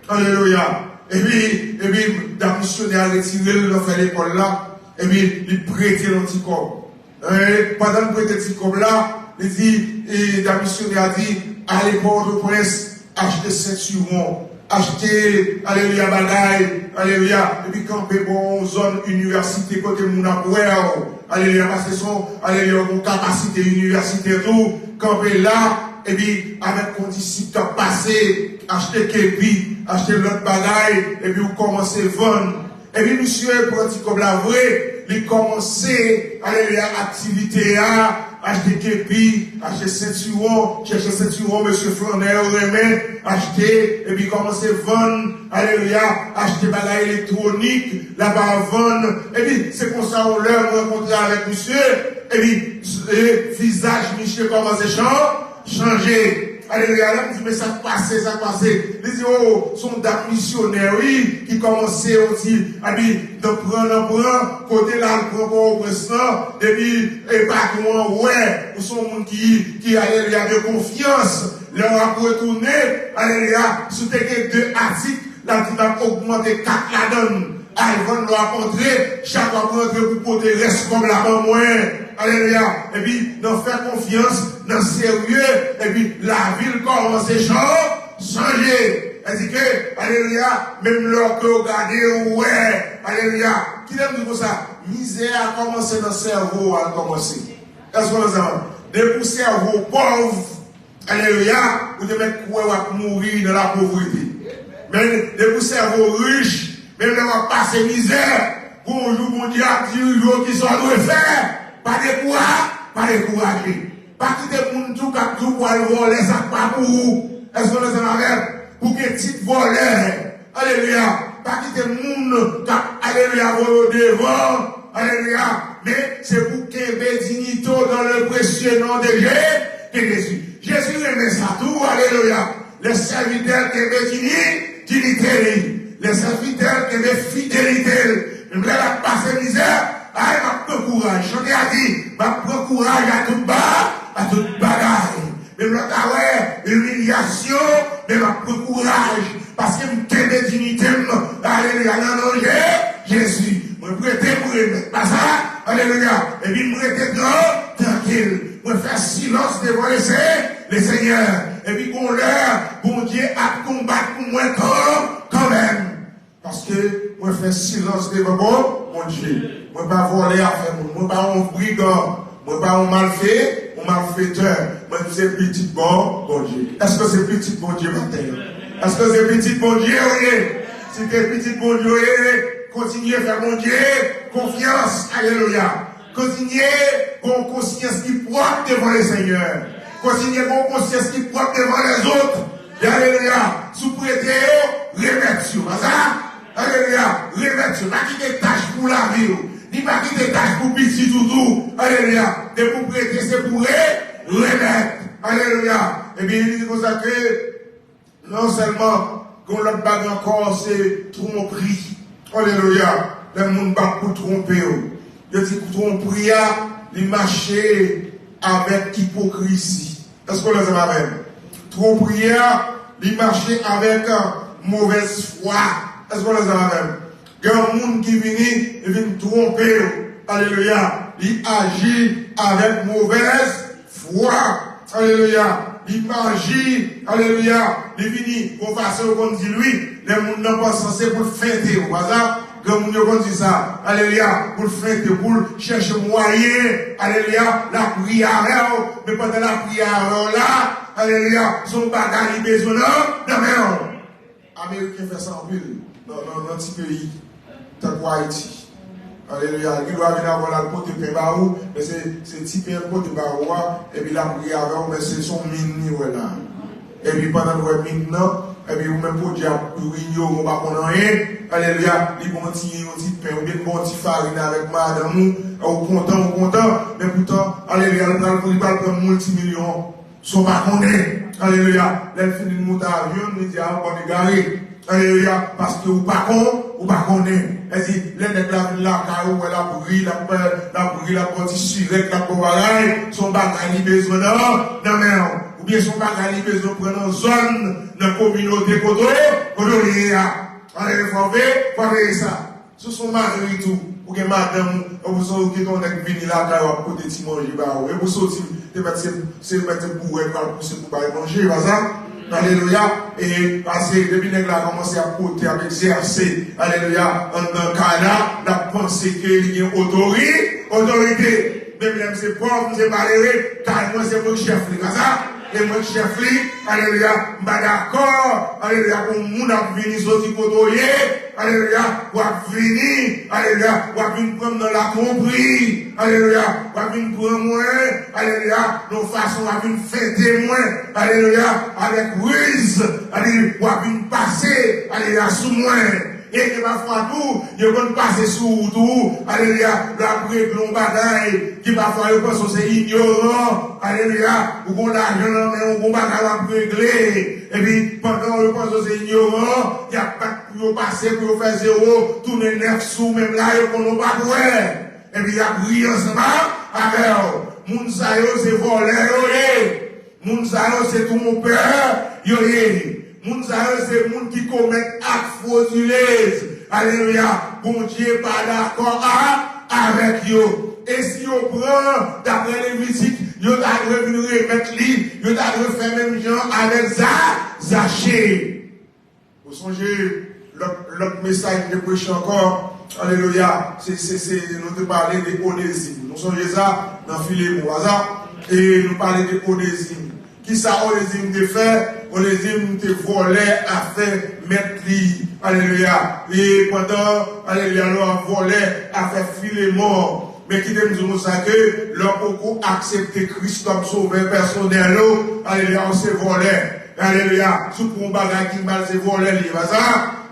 Alelouya. Epi, epi, dam misyonè a retire l nan fè lekòl la. Epi, li prete l yon ti kòb. E, pandan l prete ti kòb la, li di, e, dam misyonè a di, ale Pòtoprens, achte sentiwon, achte, alelouya, bagay, alelouya, epi kanpe bò yon zòn inivèsite kote moun ap wè w, alelouya, paske se yon, alelouya, yon kapasite inivèsitè tou, kanpe la, epi avèk kondisip k ap pase, achte kepi, achte lòt bagay, epi w kòmanse vann. Epi misye pran ti kòb la vre, li kòmanse, alelouya, aktivite a, achte kepi, achte sentiwon, chèche sentiwon mesye flannè yo renmen, achte, epi kòmanse vann, alelouya, achte bagay elektwonik, l ap vann. Epi se konsa yon lè m rankontre avèk misye, epi, e, vizaj misye kòmanse chan-, chanje. Alelouya, lè m di, men sa k pase, sa k pase? Li di, o, se yon dam misyonè, wi, ki kòmanse, yo di, epi, nan pran, nan pran, kote l al pran Pòtoprens lan, epi, e patwon an wè, ou se yon moun ki, ki, alelouya, de konfyans. Lè w ap retounen, alelouya, si w te gen de atik, l ap di, m ap ogmante kat ladan l. Al vann lè w ap antre, chak w ap rantre pou pote rès kòb la ban mwen. Alelouya. Epi, nan fè konfyans, nan serye, epi lavi l kòmanse chan-, chanje. Sa di ke, alelouya, menm lè ke w gade, ou wè, alelouya. Kite m di konsa, mizè a kòmanse nan sèvo a, l kòmanse. Èske w konprann sa? Depi w sèvo w pòv, alelouya, ou te mèt kwè w ap mouri nan lapovrete. Men, depi w sèvo w rich, menm lè w ap pase mizè, gon jou Bondye ap dirije w kisa w dwe fè. Pa dekoura-, pa dekouraje. Pa kite moun tou k ap di w pral vòlè sa k pa pou ou. Èske w konn sa m ap di? Pou gen tit vòlè. Alelouya. Pa kite moun k ap, alelouya, voye w devan. Alelouya. Men, se pou kenbe diyite w dans le précieux nom de Jé-, de Jésus. Jezi renmen sa tou. Alelouya. Lè sèvitè kenbe diyite, Diyite li, lè sèvitè l kenbe fidelite l. Menm lè l ap pase mizè, ay, m ap pran kouraj. Chante a di, m ap pran kouraj a tout ba, a tout bagay. Menm lè w ta wè imilyasyon, men m ap pran kouraj, paske m kenbe diyite m. Alelouya, nan non Je-, Jezi. Mwen prete pou remèt. Pa sa? Alelouya. Epi m rete tran-, trankil. Mwen fè silans devan le Se-, le Senyè. Epi gon lè, Bondye ap konbat pou mwen kan-, kanmenm. Paske mwen fè silans devan Bon-, Bondye. Mwen pa vòlè afè moun. Mwen pa yon brigan. Mwen pa yon malfe-, yon malfetè. Mwen se pitit Bon-, Bondye. Èske se pitit Bondye maten an? Èske se pitit Bondye ou ye? Si te pitit Bondye ou ye, kontinye fè Bondye konfyans. Alelouya. Kontinye gon konsyans ki pwòp devan le Senyè. Kontinye gon konsyans ki pwòp devan lèzòt. Alelouya. Si w prete yo, remèt yo. Pa sa? Alelouya. Remèt yo. Pa kite tach pou lavi w. Ni pa kite tach pou pitit ou tou. Alelouya. Depi w prete, se pou re-, remèt. Alelouya. Ebyen, li di konsa ke non sèlman, gen yon lòt bagay ankò, se twonpri. Alelouya. Lè moun bat pou twonpe w. Yo di twonpri a, li mache avèk ipokrizi. Èske w ansanm avè m? Twonpri a, li mache avèk, euh, movèz fwa. Èske w ansanm avè m? Gen yon moun ki vini, li vin twonpe w. Alelouya. Li aji avèk movèz fwa. Alelouya. Li pa aji. Alelouya. Li vini. Gon fason yo konn di l wi. Lè moun nan panse se pou l fente w. Pa sa? Granmoun yo konn di sa. Alelouya. Pou l fente w, pou l chèche mwayen. Alelouya. L ap ri avè w. Men pandan l ap ri avè w la, alelouya, se yon bagay li bezwen nan, nan men w. Ameriken fè sa anpil nan, nan, nan ti peyi, tankou Ayiti. Alelouya. Li dwa vin avè w, l al pote pen ba ou, men se, se ti pen l pote ba ou a, epi l ap ri avè w, men se, se yon min li wè la. Epi pandan l wè min nan, epi ou menm pwodui a, ou inyoran, ou pa konn anyen. Alelouya. Li ba w yon ti, yon ti pen, oubyen li ba w yon ti farin avèk madanm ou, ou kontan, ou kontan, men poutan, alelouya, li pral, li pral pran miltimilyon. Sa w pa konnen. Alelouya. Lè l fini, l monte avyon, li di, "A, bann egare." Alelouya. Paske ou pa kon-, ou pa konnen. Èske lè nèg la vin lakay ou, wè l ap ri, l ap, l ap ri, l ap ba w ti sirèt, l ap ba w bagay, se yon bagay li bezwen nan, nan men w. Oubyen se yon bagay li bezwen pran nan zòn, nan kominote kote, kote w ye a. Alelouya. Fò w veye, fò w veye sa. Si w se yon mari tou, ou gen madanm ou, epi w se ou kite yon nèg vini lakay ou ap pote ti manje ba ou. Epi w soti, te mèt se, se mèt se bourèt ou al pouse pou bay manje, pa sa? Alelouya. E pase, depi nèg la kòmanse ap pote, ap egzèse, alelouya, anndan kay la, l ap panse ke li gen otori-, otorite. Menm lè m se pòv, m se malere, kay mwen se mwen k chèf li, pa sa? E mwen k chèf li, alelouya, m pa dakò, alelouya, pou yon moun ap vini soti kote w ye, alelouya, w ap vini, alelouya, w ap vin pran m nan latwonpri, alelouya, w ap vin pran mwen, alelouya, nan yon fason w ap vin fente mwen, alelouya, avèk riz, alelouya, w ap vin pase, alelouya, sou mwen. E gen pafwa tou, yo konn pase sou ou tou, alelouya, lè w ap regle yon bagay, ki pafwa yo panse w se inyoran, alelouya, ou gon lajan nan men w, ou gon bagay w ap regle, epi pandan yo panse w se inyoran, y ap bat pou yo pase, pou yo fè zewo, tounen nèf sou ou, menm la, yo konnen w p ap wè, epi y ap ri ansanm a-, avè w. Moun sa yo se vòlè yo ye. Moun sa yo se twonpè yo ye. Moun sa yo se moun ki komèt ak fwodilez. Alelouya. Bondye pa dakò a, avèk yo. E si yo pran, daprè Levitik, yo ta dwe vin remèt li, yo ta dwe fè menm jan avèk Za-, Zache. Ou sonje lòt, lòt mesaj m te preche ankò, alelouya, se, se, se, nou te pale de Onezim. Nou sonje sa nan Filemon, pa sa? E nou pale de Onezim. Kisa Onezim te fè? Onezim te vòlè afè mèt li, alelouya. E pandan, alelouya, nou ap vòlè afè Filemon, men kite m di nou sa ke lè w poko aksepte Kris kòm sovè pèsonèl ou, alelouya, ou se vòlè. Alelouya. Si w pran yon bagay ki mal, se vòlè li ye, pa sa?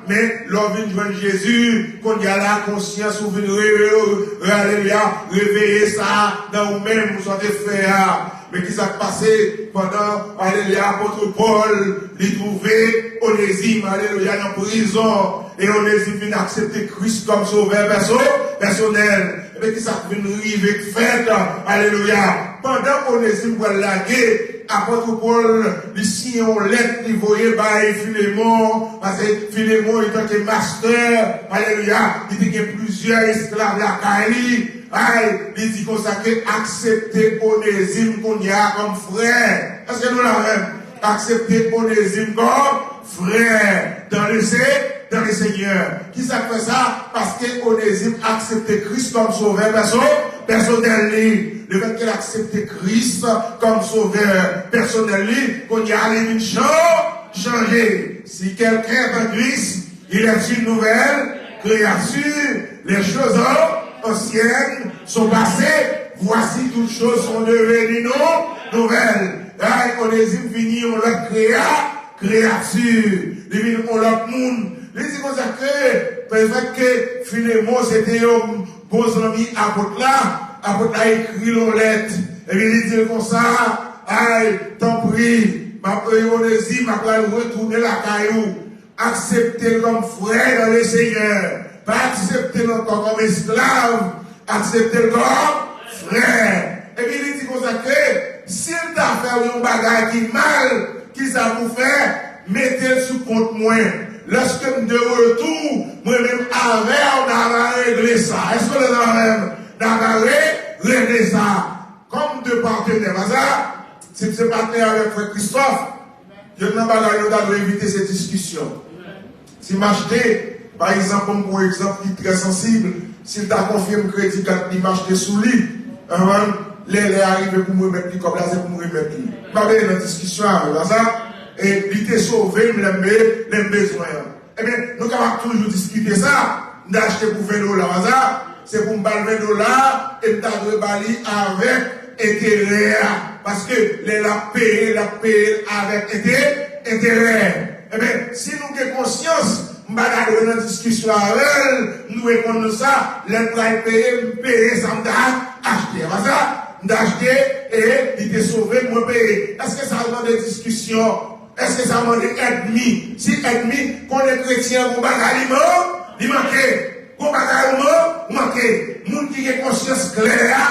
Men lè w vin jwenn Jezi, kounye a la, konsyans ou vin re-, re-, re-, alelouya, reveye sa nan ou menm, sa w te fè a. Men ki sa k pase pandan, alelouya, apot Pòl, li twouve Onezim, alelouya, nan prizon. E Onezim vin aksepte Kris kòm sovè pèso-, pèsonèl. Ebyen, ki sa k vin rive, k fèt, alelouya? Pandan Onezim pral lage, apot Pòl, li siyen yon lèt, li voye bay Filemon, paske Filemon, antanke mastè, alelouya, li te gen plizyè esklav lakay li. Ay, li di konsa ke aksepte Onezim kounye a kòm frè. Èske nou la menm? Aksepte Onezim kòm frè dans le Se-, dans le Seigneur. Ki sa k fè sa? Paske Onezim aksepte Kris kòm sovè pèso-, pèsonèl li. Lefètke l aksepte Kris kòm sovè pèsonèl li, kounye a li vin chan-, chanje. Si quelqu'un est en Christ, il est une nouvelle créature. Les choses anciennes sont passées. Voici, toutes choses sont devenues nou-, nouvelles. Ay, Onezim vini yon lòt kreya-, kreyati. Li vin yon lòt moun. Li di konsa ke, pètèt ke Filemon se te yon bon zanmi apot la, apot la ekri l yon lèt. Epi li di l konsa, ay, tanpri, m ap, Onezim, m ap pral retounen lakay ou. Aksepte l kòm frè dans le Seigneur. Pa aksepte l ankò kòm esklav, aksepte l kòm frè. Epi li di konsa ke si l ta fè w yon bagay ki mal, ki sa pou fè? Mete l sou kont mwen. Lèske m de retou, mwen menm avè w, n a va regle sa. Èske w la menm? N a va re-, regle sa. Kòm de patenè, pa sa? Si m se patnè avèk frè Kristòf, youn nan bagay nou ta dwe evite se diskisyon. Si m achte, pa egzanp, m pran yon egzanp ki trè sansib, si l ta konfye m kredi kat li, m achte sou li, anvan lè, lè a rive pou m remèt li kòb la, se pou m remèt li. M pa vle nan diskisyon avè l, pa sa? E li te sove m lè m be-, lè m bezwen an. Ebyen, nou kapab toujou diskite sa. M ta achte pou ven dola, pa sa? Se pou m ba l ven dola, e m ta dwe ba li avèk enterè a. Paske lè l ap peye, l ap peye l avèk ente-, enterè. Ebyen, si nou gen konsyans, m pa ta dwe nan diskisyon avè l, m dwe konn sa, lè l pral peye, m peye sa m ta achte. Pa sa? M ta achte, e li te sove m, mwen peye. Èske sa mande diskisyon? Èske sa mande ènmi? Si ènmi konnen kretyen an gon bagay li man-, li manke, gon bagay ou man-, ou manke. Moun ki gen konsyans klè a,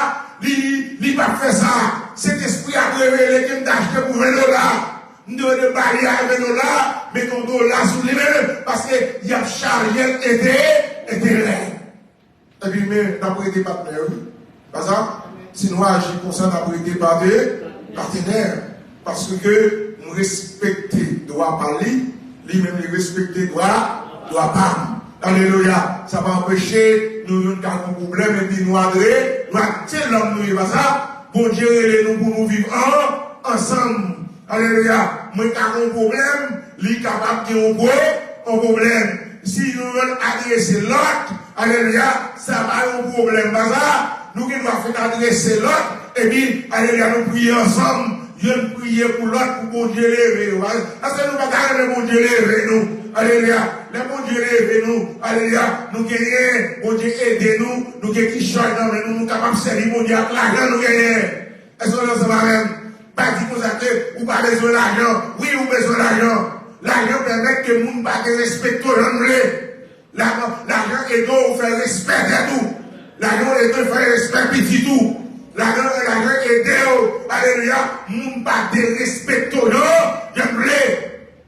li, li, li p ap fè sa. Sentespri ap revele ke m t achte pou ven dola. M te dwe ba li a ven dola, met yon dola sou li menm, paske y ap chaje l ente-, enterè. Epi, men, n ap rete patnè, wi. Pa sa? Si nou aji konsa, n ap rete pate-, patenè. Paske m respekte dwa pa li, li menm li respekte dwa, dwa pa m. Alelouya. Sa pa anpeche nou youn ka gen yon pwoblèm epi nou adre-, nou adrese lòm nou ye. Pa sa? Bondye rele nou pou nou viv an-, ansanm. Alelouya. Mwen ka gen yon pwoblèm, li kapab gen yon pwo-, yon pwoblèm. Si nou youn adrese lòt, alelouya, sa pa yon pwoblèm. Pa sa? Nou gen dwa fèk adrese lòt, epi, alelouya, nou priye ansanm. Youn priye pou lòt, pou Bondye leve yo. Èske nou pa ta renmen Bondye leve nou? Alelouya. Lè Bondye leve nou, alelouya, nou genyen, Bondye ede nou, nou gen kichòy nan men nou, nou kapab sèvi Bondye ak lajan nou genyen. Èske w ansanm avè m? Pa di konsa ke ou pa bezwen lajan. Wi, ou bezwen lajan. Lajan pèmèt ke moun pa gen respè to jan l vle. La-, lajan ede w fè respè tèt ou. Lajan ede w fè respè pitit ou. Lajan, lajan ede w, alelouya, moun pa derespekte w jan, jan l vle.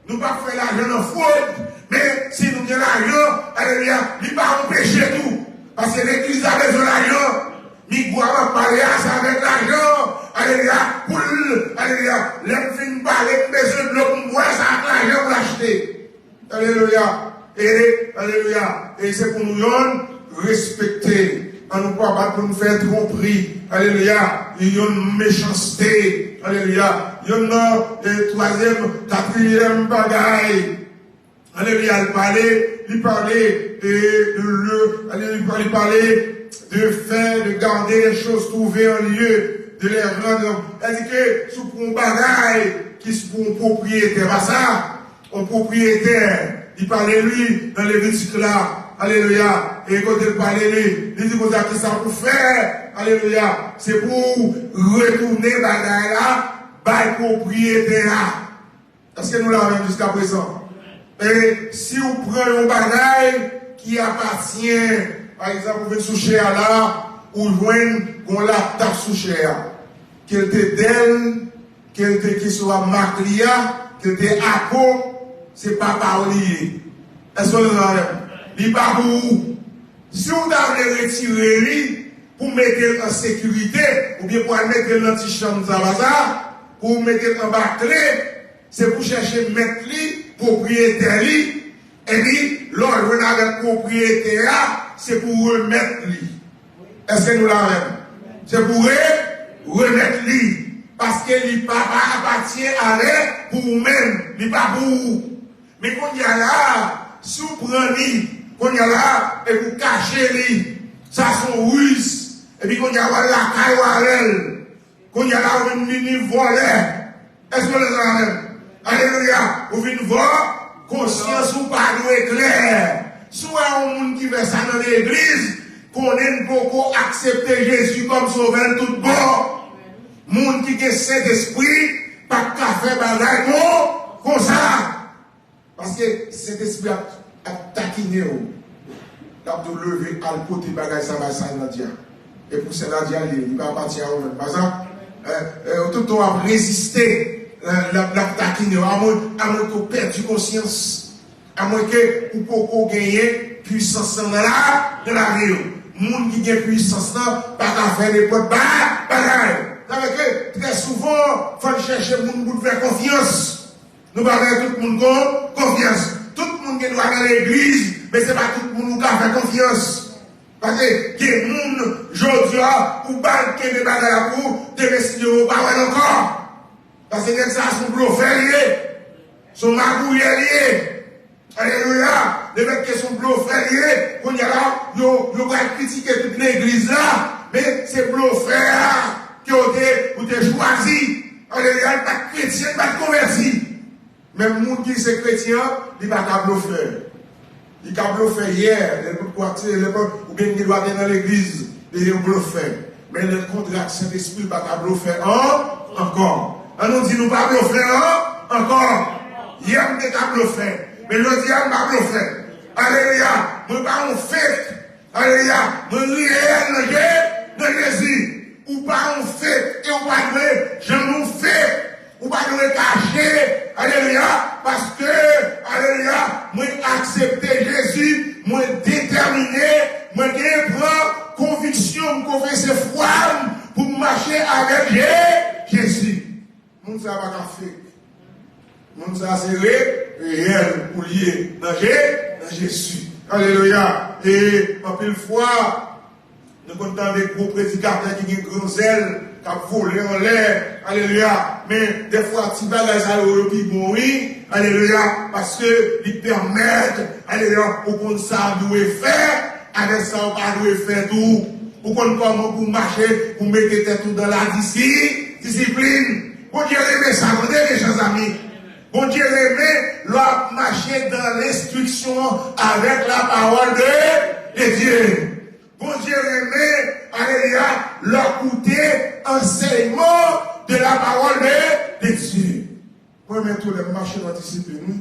Nou p ap fè lajan nan fwod, men si nou gen lajan, alelouya, li pa yon peche tou. Paske legliz la bezwen lajan. Migwa m ap pale a, se avèk lajan, alelouya, pou l, alelouya, lè m fin pale, m bezwen dlo pou m bwè, se ak lajan pou l achte. Alelouya. E, alelouya. E se pou nou youn respekte. An nou pa bat pou nou fè twonpri. Alelouya. Youn mechanste. Alelouya. Youn nan, e, twazyèm, katriyèm bagay. Alelouya. Li pale, li pale, e, de le, alelouya, li pale de fè, de gade les choses trouvées en lieu, de les rendre. Sètadi ke si w pran yon bagay ki se pou yon pwopriyetè, pa sa? Yon pwopriyetè, li pale li nan Levitik la. Alelouya. E kote l pale li, li di konsa, kisa pou fè? Alelouya. Se pou w retounen bagay la bay pwopriyetè a. Èske nou la menm jiska prezan? E si w pran yon bagay ki apatyen, pa egzanp, ou vin sou chè a la, ou jwenn yon laptòp sou chè a, ke l te dèl, ke l te keswa mak li a, ke l te ako, se pa pa w li ye. Èske w la menm? Li pa pou ou. Si w ta vle retire li pou mete l an sekirite, oubyen pou al mete l nan ti chanm sa, pa sa, pou w mete l anba kle, se pou chèche mèt li, pwopriyetè li, epi lè w jwenn avèk pwopriyetè a, se pou remèt li. Èske nou la menm? Se pou re, remèt li. Paske li pa, pa apatyen avèk pou ou menm. Li pa pou ou. Men kounye a la, si w pran li, kounye a la, epi w kache li, sa se yon riz. Epi kounye a, w al lakay ou avè l. Kounye a la, ou vin vini vòlè. Èske w la menm? Alelouya. Ou vin vòlè, konsyans ou pa dwe klè. Si w wè yon moun ki fè sa nan legliz, konnen l poko aksepte Jezi kòm sovè l tout bon. Moun ki gen Sentespri p ap ka fè bagay kon, konsa. Paske Sentespri ap, ap takinen w. L ap di w leve al pote bagay sa bay Sè Nadia. E pou Sè Nadia li ye, li pa apatyen a ou menm. Pa sa? Eh, eh, toutan w ap reziste, eh, l ap, l ap takinen w. Amwen, amwen ke w pèdi konsyans. Amwen ke ou poko genyen pwisans lan nan la, nan lavi w. Moun ki gen pwisans lan pa ka fè nenpòt ba, bagay. Sa vle ke, trè souvan, fò n chèche moun pou n fè konfyans. Nou pa fè tout moun kon, konfyans. Tout moun gen dwa nan legliz, men se pa tout moun ou ka fè konfyans. Paske gen moun, jodi a, ou ba l kenbe bagay la pou ou, demen si Dye vle ou pa wè l ankò. Paske nèg sa a se yon blofè li ye. Se yon magouyè li ye. Alelouya. Lefètke se yon blofè li ye, kounye a la, yo, yo pral kritike tout legliz la, men se blofè a ke w te, ou te chwazi. Alelouya, li pa t kretyen, li pa t konvèti. Men moun ki se kretyen an, li pa ka blofè. Li ka blofè yè, lè l potko aksepte, lè l pot, oubyen li gen dwa te nan legliz, li te yon blofè. Men lè l kontre ak Sentespri, li pa ka blofè an, ankò. Ann nou di nou pa blofè an, ankò. Yè m te ka blofè, men jodi a m pa blofè. Alelouya. Mwen pa yon fake. Alelouya. Mwen reyèl nan Je-, nan Jezi. Ou pa yon fake e ou pa dwe janm yon fake. Ou pa dwe kache. Alelouya. Paske, alelouya, mwen aksepte Jezi. Mwen detèmine. Mwen gen pran konviksyon, m konfese fwa m pou m mache avèk Je-, Jezi. Moun sa a pa ka fake. Moun sa a se re-, reyèl pou l ye nan Je-, nan Jezi. Alelouya. E anpil fwa, nou konn tande gwo predikatè ki gen gran zèl, k ap vole anlè. Alelouya. Men dèfwa, ti bagay sa yo, yo pi bon, wi. Alelouya. Paske li pèmèt, alelouya, ou konn sa w dwe fè, avèk sa w pa dwe fè tou. Ou konn kòman pou w mache, pou w mete tèt ou dan ladisi-, disiplin. Bondye renmen sa, tande, mechan zanmi. Bondye renmen lè w ap mache dan lenstriksyon avèk la parole de, de Dieu. Bondye renmen, alelouya, lè w koute ansèyman de la parole de, de Dieu. Mwen menm tou, lè m mache nan disiplin, wi.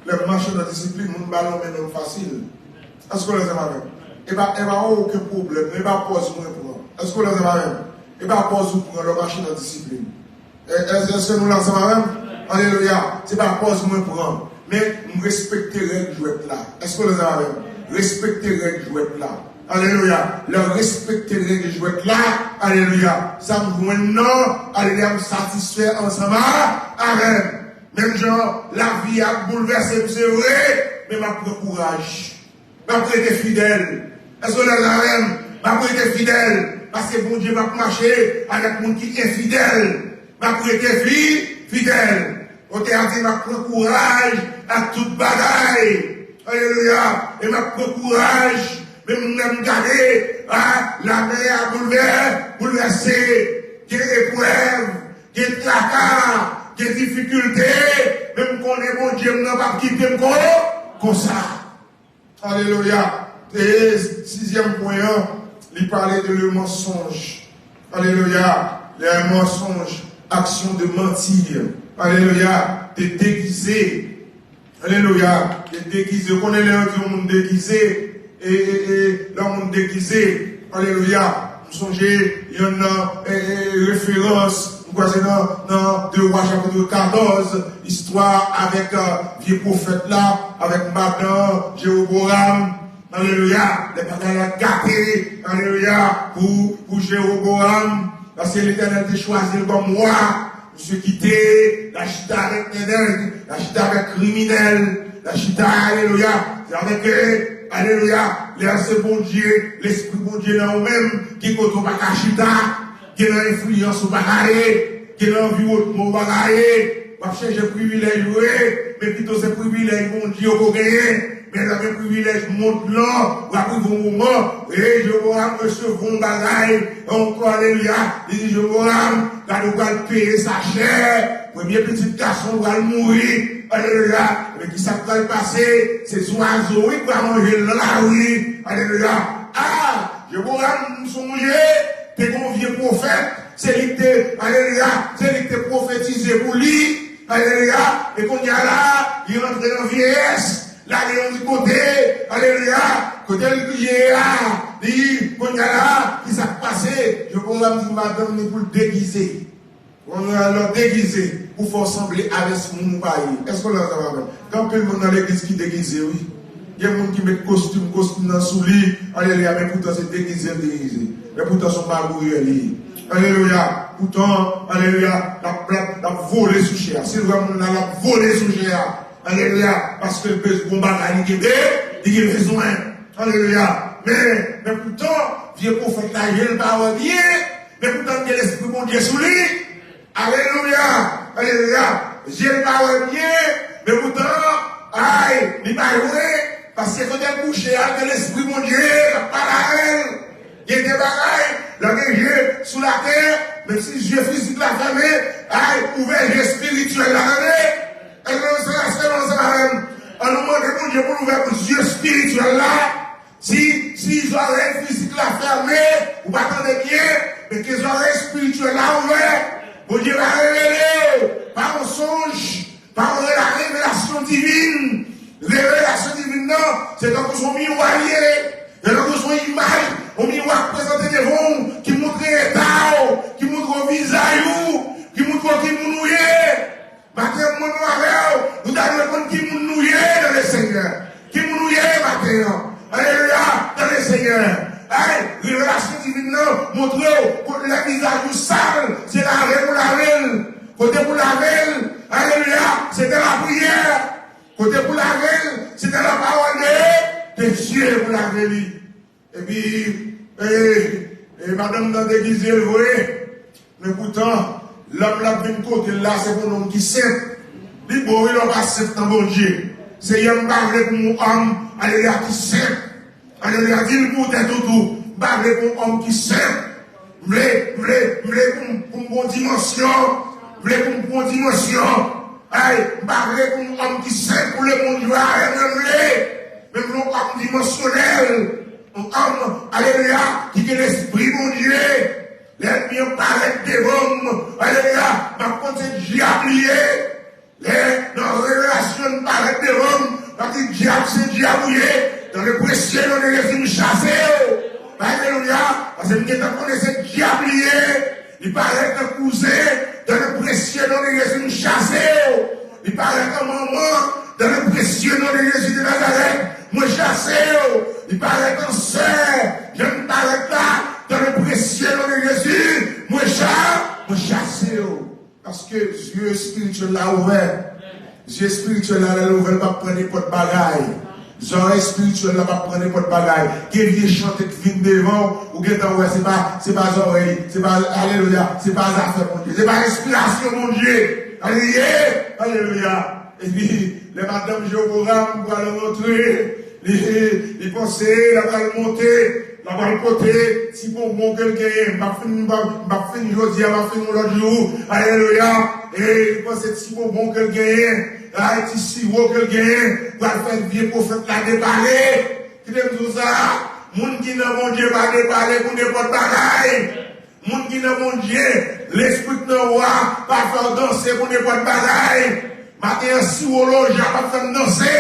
Lè m mache nan disiplin, moun ba l yon men nonm fasil. Èske w la ansanm avè m? E pa, e pa okenn pwoblèm, e pa pòz mwen pran. Èske w la ansanm avè m? E pa pòz ou pran lè w mache nan disiplin. E, e, èske nou la ansanm avè m? Alelouya. Se pa pòz mwen pran. Men m respekte règ jwèt la. Èske w la ansanm avè m? Respekte règ jwèt la. Alelouya. Lè w respekte règ jwèt la, alelouya, sa m jwenn nan, alelouya, m satisfè ansanm a, avè m. Menm jan lavi a ap boulvèse m, se vre, men m ap pran kouraj. M ap rete fidèl. Èske w la avè m? M ap rete fidèl. Paske Bondye p ap mache avèk moun ki enfidèl. M ap rete fi-, fidèl. Otè a di, m ap pran kouraj ak tout bagay. Alelouya. E m ap pran kouraj. Menm lè m gade, a, lamè a boulvè-, boulvèse. Gen eprèv, gen traka, gen difikilte. Men m konnen Bondye m nan p ap kite m kon-, konsa. Alelouya. E sizyèm pwen an, li pale de le mensonge. Alelouya. Le mensonge, action de mentir. Alelouya. De degize. Alelouya. De degize. Ou konnen lè yo di yon moun degize, e, e, e, lè yon moun degize. Alelouya. M sonje yon, e, e, referans, m kwè se nan, nan de Wa chapit katòz, istwa avèk, e, vye pwofèt la, avèk madan Jewoboam. Alelouya. Lè bagay la gate, alelouya, pou, pou Jewoboam, paske Letènèl te chwazi l kòm wa. Misye kite, l al chita avèk nènèg, l al chita avèk kriminèl, l al chita, alelouya, se avèk, e, alelouya, lè se Bondye, Lespri Bondye nan ou menm, ki kote ou pa ka chita, gen nan enfliyans ou pa ka ye, gen nan anviwònman ou pa ka ye, w ap chèche privilèj vre, men pito se privilèj Bondye ou ko genyen. Men lè w gen privilèj mond lan, w ap rive yon moman, e Jewoboam resevwa yon bagay ankò, alelouya. Li di Jewoboam, gade, ou pral peye sa chè. Premye pitit gason w pral mouri, alelouya. Men ki sa k pral pase? Se zwazo, wi, k pral manje l nan lari, alelouya. A! Jewoboam, m sonje, te gen yon vye pwofèt, se li k te, alelouya, se li k te pwofetize pou li, alelouya, e kounye a la, li rantre nan vyeyès, l ale yon ti kote, alelouya, kote l ye a, li, kounye a la, ki sa k pase? Jewoboam di madanm li pou l degize. Ou konprann, lè w degize pou fè w sanble avèk moun ou pa ye. Èske w la ansanm avè m? Gen anpil moun nan legliz ki degize, wi. Gen moun ki met kostim, kostim nan sou li, alelouya, men poutan se degize l degize. Men poutan se yon magouyè li ye. Alelouya. Poutan, alelouya, l ap, l ap, l ap vole sou chè a. Si l wè moun la, l ap vole sou chè a. Alelouya. Paske l bezwen gon bagay, li kenbe, li gen bezwen. Alelouya. Men, men poutan, vye pwofèt la, je l pa wè byen, men poutan l gen Lespri Bondye sou li. Alelouya! Alelouya! Je l pa wè byen, men poutan, ay, li pa jwe, paske kote l kouche a, gen Lespri Bondye k ap pale avè l. Gen de bagay, lè gen je sou latè, menm si je fizik la fèmen, ay, ouvè je espirityèl la, tande. Èske nou ansanm avè m? An nou mande Bondye pou l ouvè je espirityèl la. Si, si zòrèy fizik la fèmen, ou pa tande byen, men ke zòrèy espirityèl la ouvè. Bondye va revele w pa yon sonj, pa yon rela-, revelasyon divin. Revelasyon divin nan, se tankou se yon miwa l ye. Se tankou se yon imaj, yon miwa k prezante devan w, ki montre eta w, ki montre w vizaj ou, ki montre w ki moun ou ye. Maten an, mwen menm avè w, nou ta dwe konn ki moun nou ye nan Lesenyè. Ki moun nou ye maten an? Alelouya, nan Lesenyè. Ay, revelasyon divin nan montre w kote lè vizaj ou sal, se lave pou lave l. Kote pou lave l, alelouya, se nan lapriyè. Kote pou lave l, se nan lapawòl de, de Dye pou lave li. Epi, e, e, madanm nan degize l vre. Men poutan, lòm l ap vin kote l la, se pou yon nonm ki senp. Li bon, wi, lè w pa senp nan Bondye. Seyè, m pa vle pou m yon òm, alelouya, ki senp. Alelouya, di l pou tèt ou tou. M pa vle pou yon òm ki senp. M vle, m vle, m vle pou m, pou m gon dimansyon. M vle pou m gon dimansyon. Ay, m pa vle pou m yon òm ki senp pou lemonn yo a, mwen m vle. Men m vle yon òm dimansyonèl. Yon òm, alelouya, ki gen Lespri Bondye. Lènmi an parèt devan m, alelouya, m ap konn se dyab li ye. Lè nan revelasyon l parèt devan m, m ap di, dyab, se dyab ou ye. Dans le précieux nom de Jésus, m chase w. Alelouya, paske m gentan konnen se dyab li ye. Li parèt nan kouzen, dans le précieux nom de Jésus, m chase w. Li parèt an manman, dans le précieux nom de Jésus de Nazareth, mwen chase w. Li parèt an sè, jan l parèt la, dans le précieux nom de Jésus, mwen cha-, mwen chase w. Paske zye espirityèl la ouvè. Zye espirityèl la, lè l ouvè, l p ap pran nenpòt bagay. Zòrèy espirityèl la p ap pran nenpòt bagay. Gen vye chante k vin devan w, ou gentan wè se pa, se pa zòrèy, se pa, alelouya, se pa zafè Bondye, se pa enspirasyon Bondye. Alelouya, alelouya. Epi, lè madanm Jewoboam pral rantre, li, li panse l ap al monte, l ap al pote ti bonbon ke l genyen. M p ap fin, m p ap, m p ap fin jodi a, m ap fin yon lòt jou. Alelouya. E li panse ti bonbon ke l genyen. Ay, ti siwo ke l genyen, pral fè vye pwofèt la depale. Kite m di w sa, moun ki nan Bondye pa depale pou nenpòt bagay. Moun ki nan Bondye, lespri k nan ou a pa fè w danse pou nenpòt bagay. Maten an, siwo loja p ap fè m danse.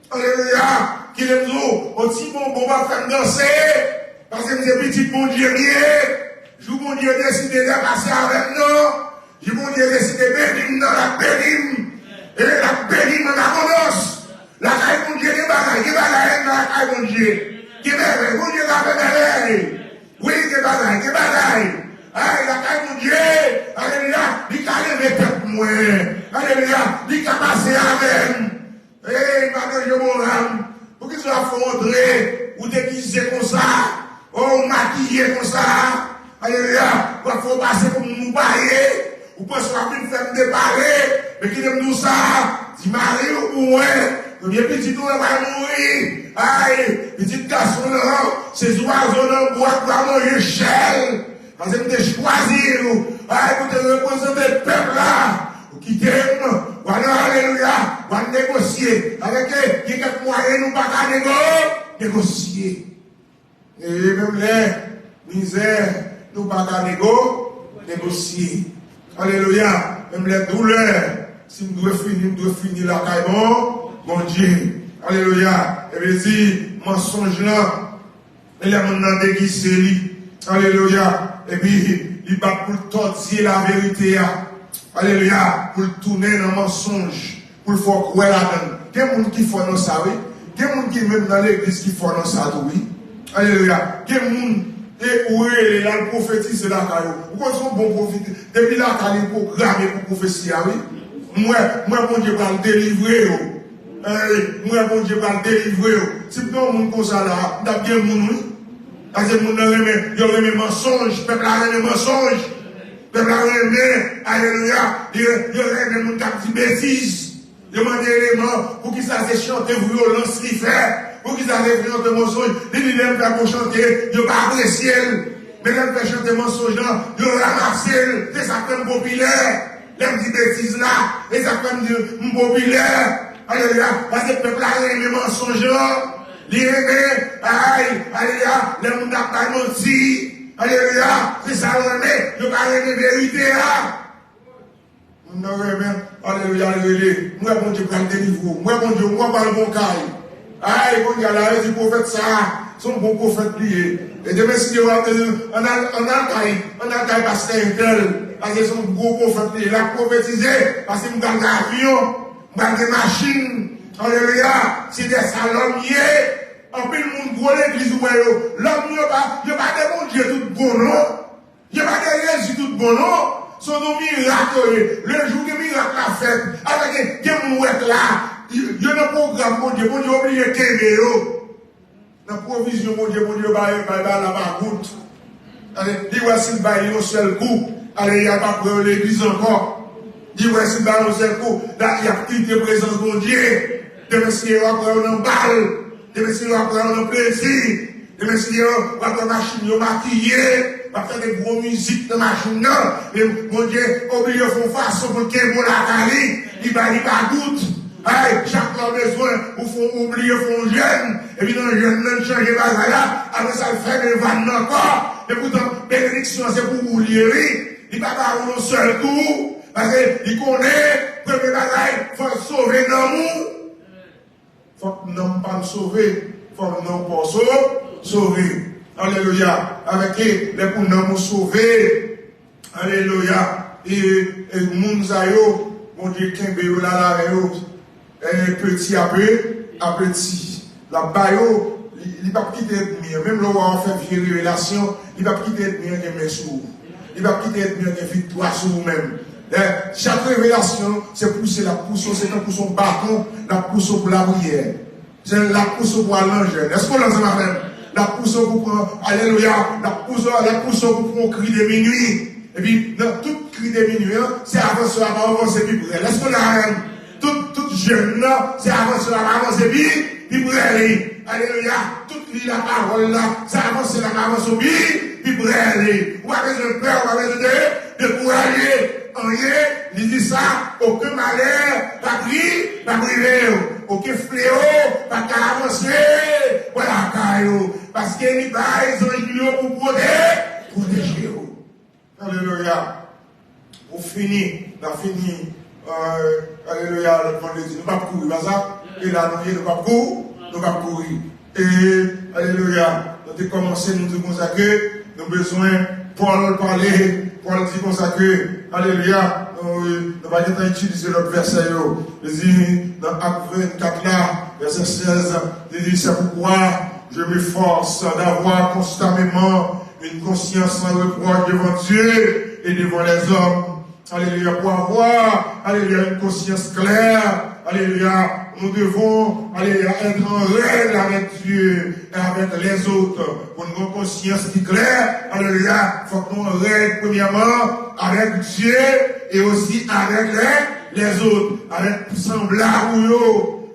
Alelouya. Kite m di w, yon ti bonbon p ap fè m danse. Paske m se pitit Bondye m ye. Jou Bondye deside trepase avè m nan, jou Bondye deside beni m nan, l ap beni m. E l ap beni m an abondans. Lakay Bondye gen bagay, gen bagay nan lakay Bondye. Gen mèvèy, Bondye ka fè mèvèy. Wi, gen bagay, gen bagay. Ay, lakay Bondye, alelouya, li ka leve tèt mwen. Alelouya, li ka pase avè m. Ey, madan Jeworam, poukisa w ap fè w antre, ou degize konsa, o, ou makiye konsa? Alelouya, w ap fè w pase pou moun ou pa ye. Ou panse w ap vin fè m depale, men kite m di w sa, di mari w pou mwen, premye pitit ou an pral mouri. Ay, pitit gason w lan, se zwazo nan bwa k va manje chè l. Paske m te chwazi w, ay, pou te reprezante pèp la. Ou kite m, w al nan alelouya, w al negosye. Avèk, eh, gen kèk mwayen nou pa ka nego-, negosye. E menm lè mizè, nou pa ka nego-, negosye. Alelouya. Menm lè doulè, si m dwe fini, m dwe fini lakay Bon-, Bondye. Alelouya. E vle di, mansonj lan, e lè moun nan degize li, alelouya, epi li bat pou l tòdye laverite a, alelouya, pou l tounen nan mansonj, pou l fè w kwè ladan l. Gen moun ki fò nan sa, wi. Gen moun ki menm nan legliz ki fò nan sa tou, wi. Alelouya. Gen moun, e ou rele l al pwofetize lakay ou. Ou konn se yon bon pwofeti-, depi lakay li pwograme pou pwofesi a, wi. M wè, m wè Bondye pral delivre yo. Ey, m wè Bondye pral delivre yo. Si m te yon moun konsa la, m t ap gen moun, wi. Paske moun nan renmen, yo renmen mansonj, pèp la renmen mansonj. Pèp la renmen, alelouya, yo, yo renmen moun k ap di betiz. Yo mande eleman, poukisa se chante vyolans li fè? Poukisa se chante mansonj? Li di lè m fè bon chante, yo pa apresye l. Men lè m fè chante mansonj lan, yo ranmase l. Se sa k fè m popilè. Lè m di betiz la, e sa k fè m di m popilè. Alelouya. Paske pèp la renmen mansonj lan. Li renmen, ay, alelouya, lè moun ap bay manti. Alelouya. Se sa yo renmen. Yo pa renmen verite a. Moun nan renmen, alelouya, l rele. M wè Bondye pral delivre w. M wè Bondye, m wè w pral gon kay. Ay, Bondye, la, yo di pwofèt sa a, se yon bon pwofèt li ye. E demen, si Dye vle, ann al, ann al kay, ann al kay pastè entèl, paske se yon gwo pwofèt li ye. L ap pwofetize, paske m pral gen avyon, m pral gen machin. Alelouya, se de sa lòm ye. Anpil moun gwo legliz ou wè yo. Lòm yo pa, yo pa de Bondye tout bon, non. Yo pa de Jezi tout bon, non. Se yon mirak yo ye. Lejou gen mirak la fèt, avèk gen, gen moun ou wè k la, yo, yo nan pwogram Bondye, Bondye oblije kenbe yo. Nan pwovizyon Bondye, Bondye bay, bay, bay la pa gout. Tande, li wè si l bay yon sèl kou, ale, y ap ap wè yo legliz ankò. Li wè si l bay yon sèl kou, la, y ap kite prezans Bondye. Demen si yo ap wè yo nan bal. Demen si yo ap wè yo nan plezi. Demen si yo ap wè machin yo makiye. W ap tande gwo mizik nan machin nan. Men Bondye oblije fè yon fason pou l kenbe w lakay li. Li ba, li pa gout. Ay, chak lè w bezwen, ou fè, ou bliye fè yon jèn. Epi nan jèn nan, l chanje bagay la. Apre sa, l fèmen vàn nan ankò. Epoutan, benediksyon an se pou ou li ye, wi. Li pa ba ou yon sèl kou. Paske li konnen, premye bagay, fò l sove nanm ou. Fòk nanm pa m sove. Fòk nanm pa w so-, sove. Alelouya. Avèk e, lè pou nanm ou sove. Alelouya. E, e moun sa yo, Bondye kenbe yo la, la avè yo. E peti a pe-, a peti. L ap ba yo, li, li p ap kite ènmi an. Menm lè w a fè vye revelasyon, li p ap kite ènmi an gen men sou ou. Li p ap kite ènmi an gen viktwa sou ou menm. Lè, chak revelasyon, se pouse l ap pouse w, se tankou se yon baton, l ap pouse w pou lapriyè. Se l ap pouse w pou al nan jèn. Èske w la ansanm avè m? L ap pouse w pou pran, alelouya, l ap pouse w, l ap pouse w pou pran yon kri de minui. Epi, nan tout kri de minui an, se avanse w ap avanse pi pre l. Èske w la avè m? Tout, tout jèn nan, se avanse w ap avanse pi, pi pre li. Alelouya. Tout li lapawòl la, se avanse l ap avanse w pi, pi pre li. Ou pa bezwen pè, ou pa bezwen de, dekouraje. Anyen, li di sa, okenn malè p ap ri, p ap rive yo. Okenn fleo pa ka avanse bò lakay yo. Paske li bay zanj li yo pou pwote-, pwoteje yo. Alelouya. Pou fini, n a fini, euh, alelouya, lòt vandredi. Nou p ap kouri, pa sa? E la nou ye, nou p ap kou-, nou p ap kouri. E, alelouya, nou te kòmanse, nou di konsa ke nou bezwen, Pòl pale, Pòl di konsa ke, alelouya, nou, nou pa gentan itilize lòt vèsè yo. Li di nan Ak vennkat la, vèsè sèz, li di, c'est pourquoi je m'efforce d'avoir constamment une conscience sans reproche devant Dieu et devant les hommes. Alelouya, pour avoir, alelouya, une conscience claire. Alelouya, nous devons, alelouya, être en règle avec Dieu et avec les autres. Pou nou gen konsyans ki klè, alelouya, fòk nou an règ premyèman avèk Dye e osi avèk lè, lèzòt, avèk sanblab ou yo.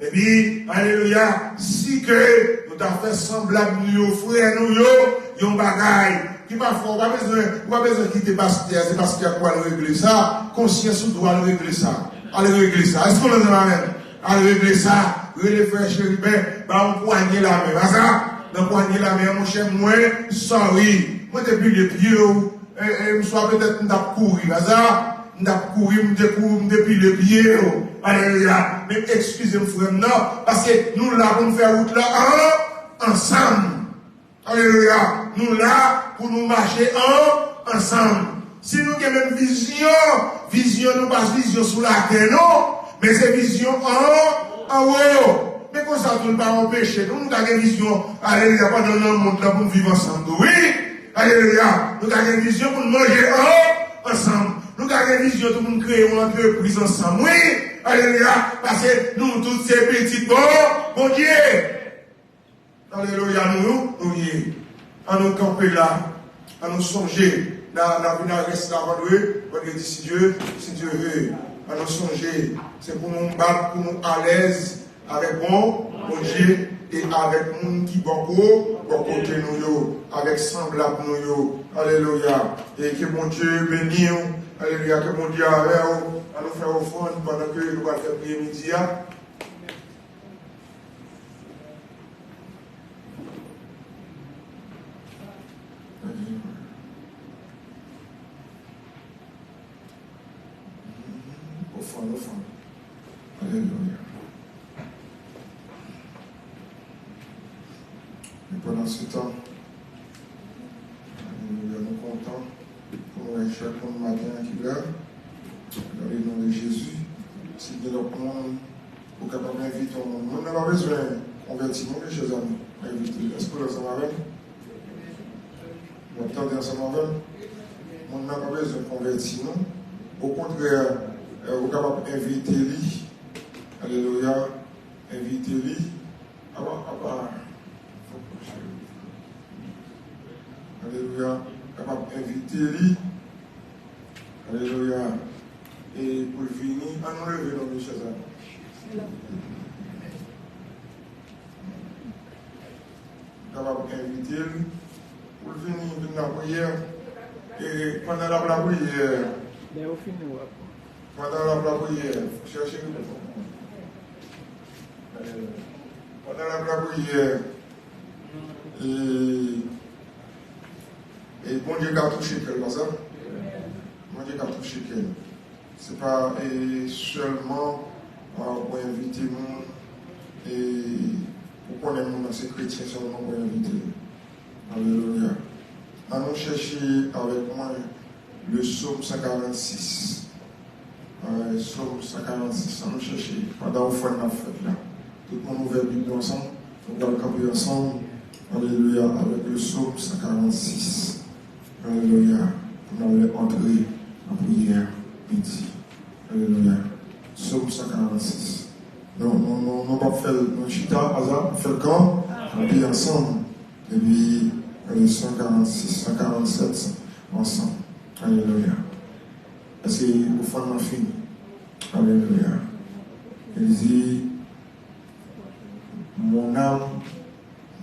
Epi, alelouya, si ke nou ta fè sanblab nou yo, frè nou yo, yon bagay ki pa fè, ou pa bezwen, ou pa bezwen kite pastè, se pastè k pral regle sa, konsyans ou dwe al regle sa. Al regle sa. Èske w ansanm avè m? Al regle sa. Rele frè Cheriben, ba yon pwanye lamen. Pa sa? Nan pwanye lamen an, monchè, mwen, sorry. Mwen te pile pye w. E, e, m swa petèt m t ap kouri. Pa sa? M t ap kouri, m te kouri, m te pile pye w. Alelouya. Men eskize m, frè m nan, paske nou la pou n fè wout la an, ansanm. Alelouya. Nou la pou nou mache an, ansanm. Si nou gen menm vizyon, vizyon nou pa vizyon sou latè, non. Men se vizyon an, anwo. Men konsa tou, l pa anpeche nou. Nou ka gen vizyon, alelouya, pandan n nan mond lan pou n viv ansanm tou. Wi. Alelouya. Nou ka gen vizyon pou n manje an, ansanm. Nou ka gen vizyon tou pou n kreye yon antrepriz ansanm. Wi. Alelouya. Paske nou tout se pitit Bon, Bondye. Alelouya, nou, nou ye. Ann nou kanpe la. Ann nou sonje. N a, n a vin a rès la vandre-, vandredi, si Dye, si Dye ve. Ann nou sonje. Se pou nou bat, pou nou alèz avèk bon, Bondye e avèk moun ki bò ko-, bò kote nou yo, avèk sanblab nou yo. Alelouya. E ke Bondye beni w. Alelouya. Ke Bondye avè w. Ann nou fè ofrann pandan ke nou pral fè priyè midi a. Ofrann, ofrann. Alelouya. Men pandan se tan, alelouya, nou kontan pou nou wè chak moun maten an ki la. Dans le nom de Jésus. Si gen lòt moun, ou kapab envite yon moun. Moun nan pa bezwen konvèti non, mezanmi. Envite l. Èske w ansanm avè m? W ap tande ansanm avè m? Moun nan pa bezwen konvèti non. Okontrè, e, ou kapab envite li. Alelouya. Envite li. Apa, apa. Alelouya. Kapab envite li. Alelouya. E pou l vini, ann nou leve non, mesye sa. Kapab envite l pou l vini, vin nan priyè. E pandan l ap lapriyè, lè yo fini, w ap pandan l ap lapriyè, chèche li pou fò. Pandan l ap lapriyè, e, e Bondye ka touche kè l, pa sa? Bondye ka touche kè l. Se pa, e, sèlman, a, pou envite moun, e, ou konnen moun nan se kretyen sèlman pou envite l. Alelouya. Ann nou chèche avèk mwen le Sòm san karannsis. Alelouya. Sòm san karannsis. Ann nou chèche pandan ofrann nan ap fèt la. Tout moun ouvè Bib nou ansanm. Nou pral kanpe ansanm. Alelouya. Avèk le Sòm san karannsis. Alelouya. Pou n al antre nan priyè midi. Alelouya. Sòm san karannsis. Nou, nou, nou, nou p ap fè l, nou chita, aza, fè l kan, kanpe ansanm. Epi, ale, san karannsis, san karannsèt, ansanm. Alelouya. Èske ofrann nan fini? Alelouya. Li di, mon âme,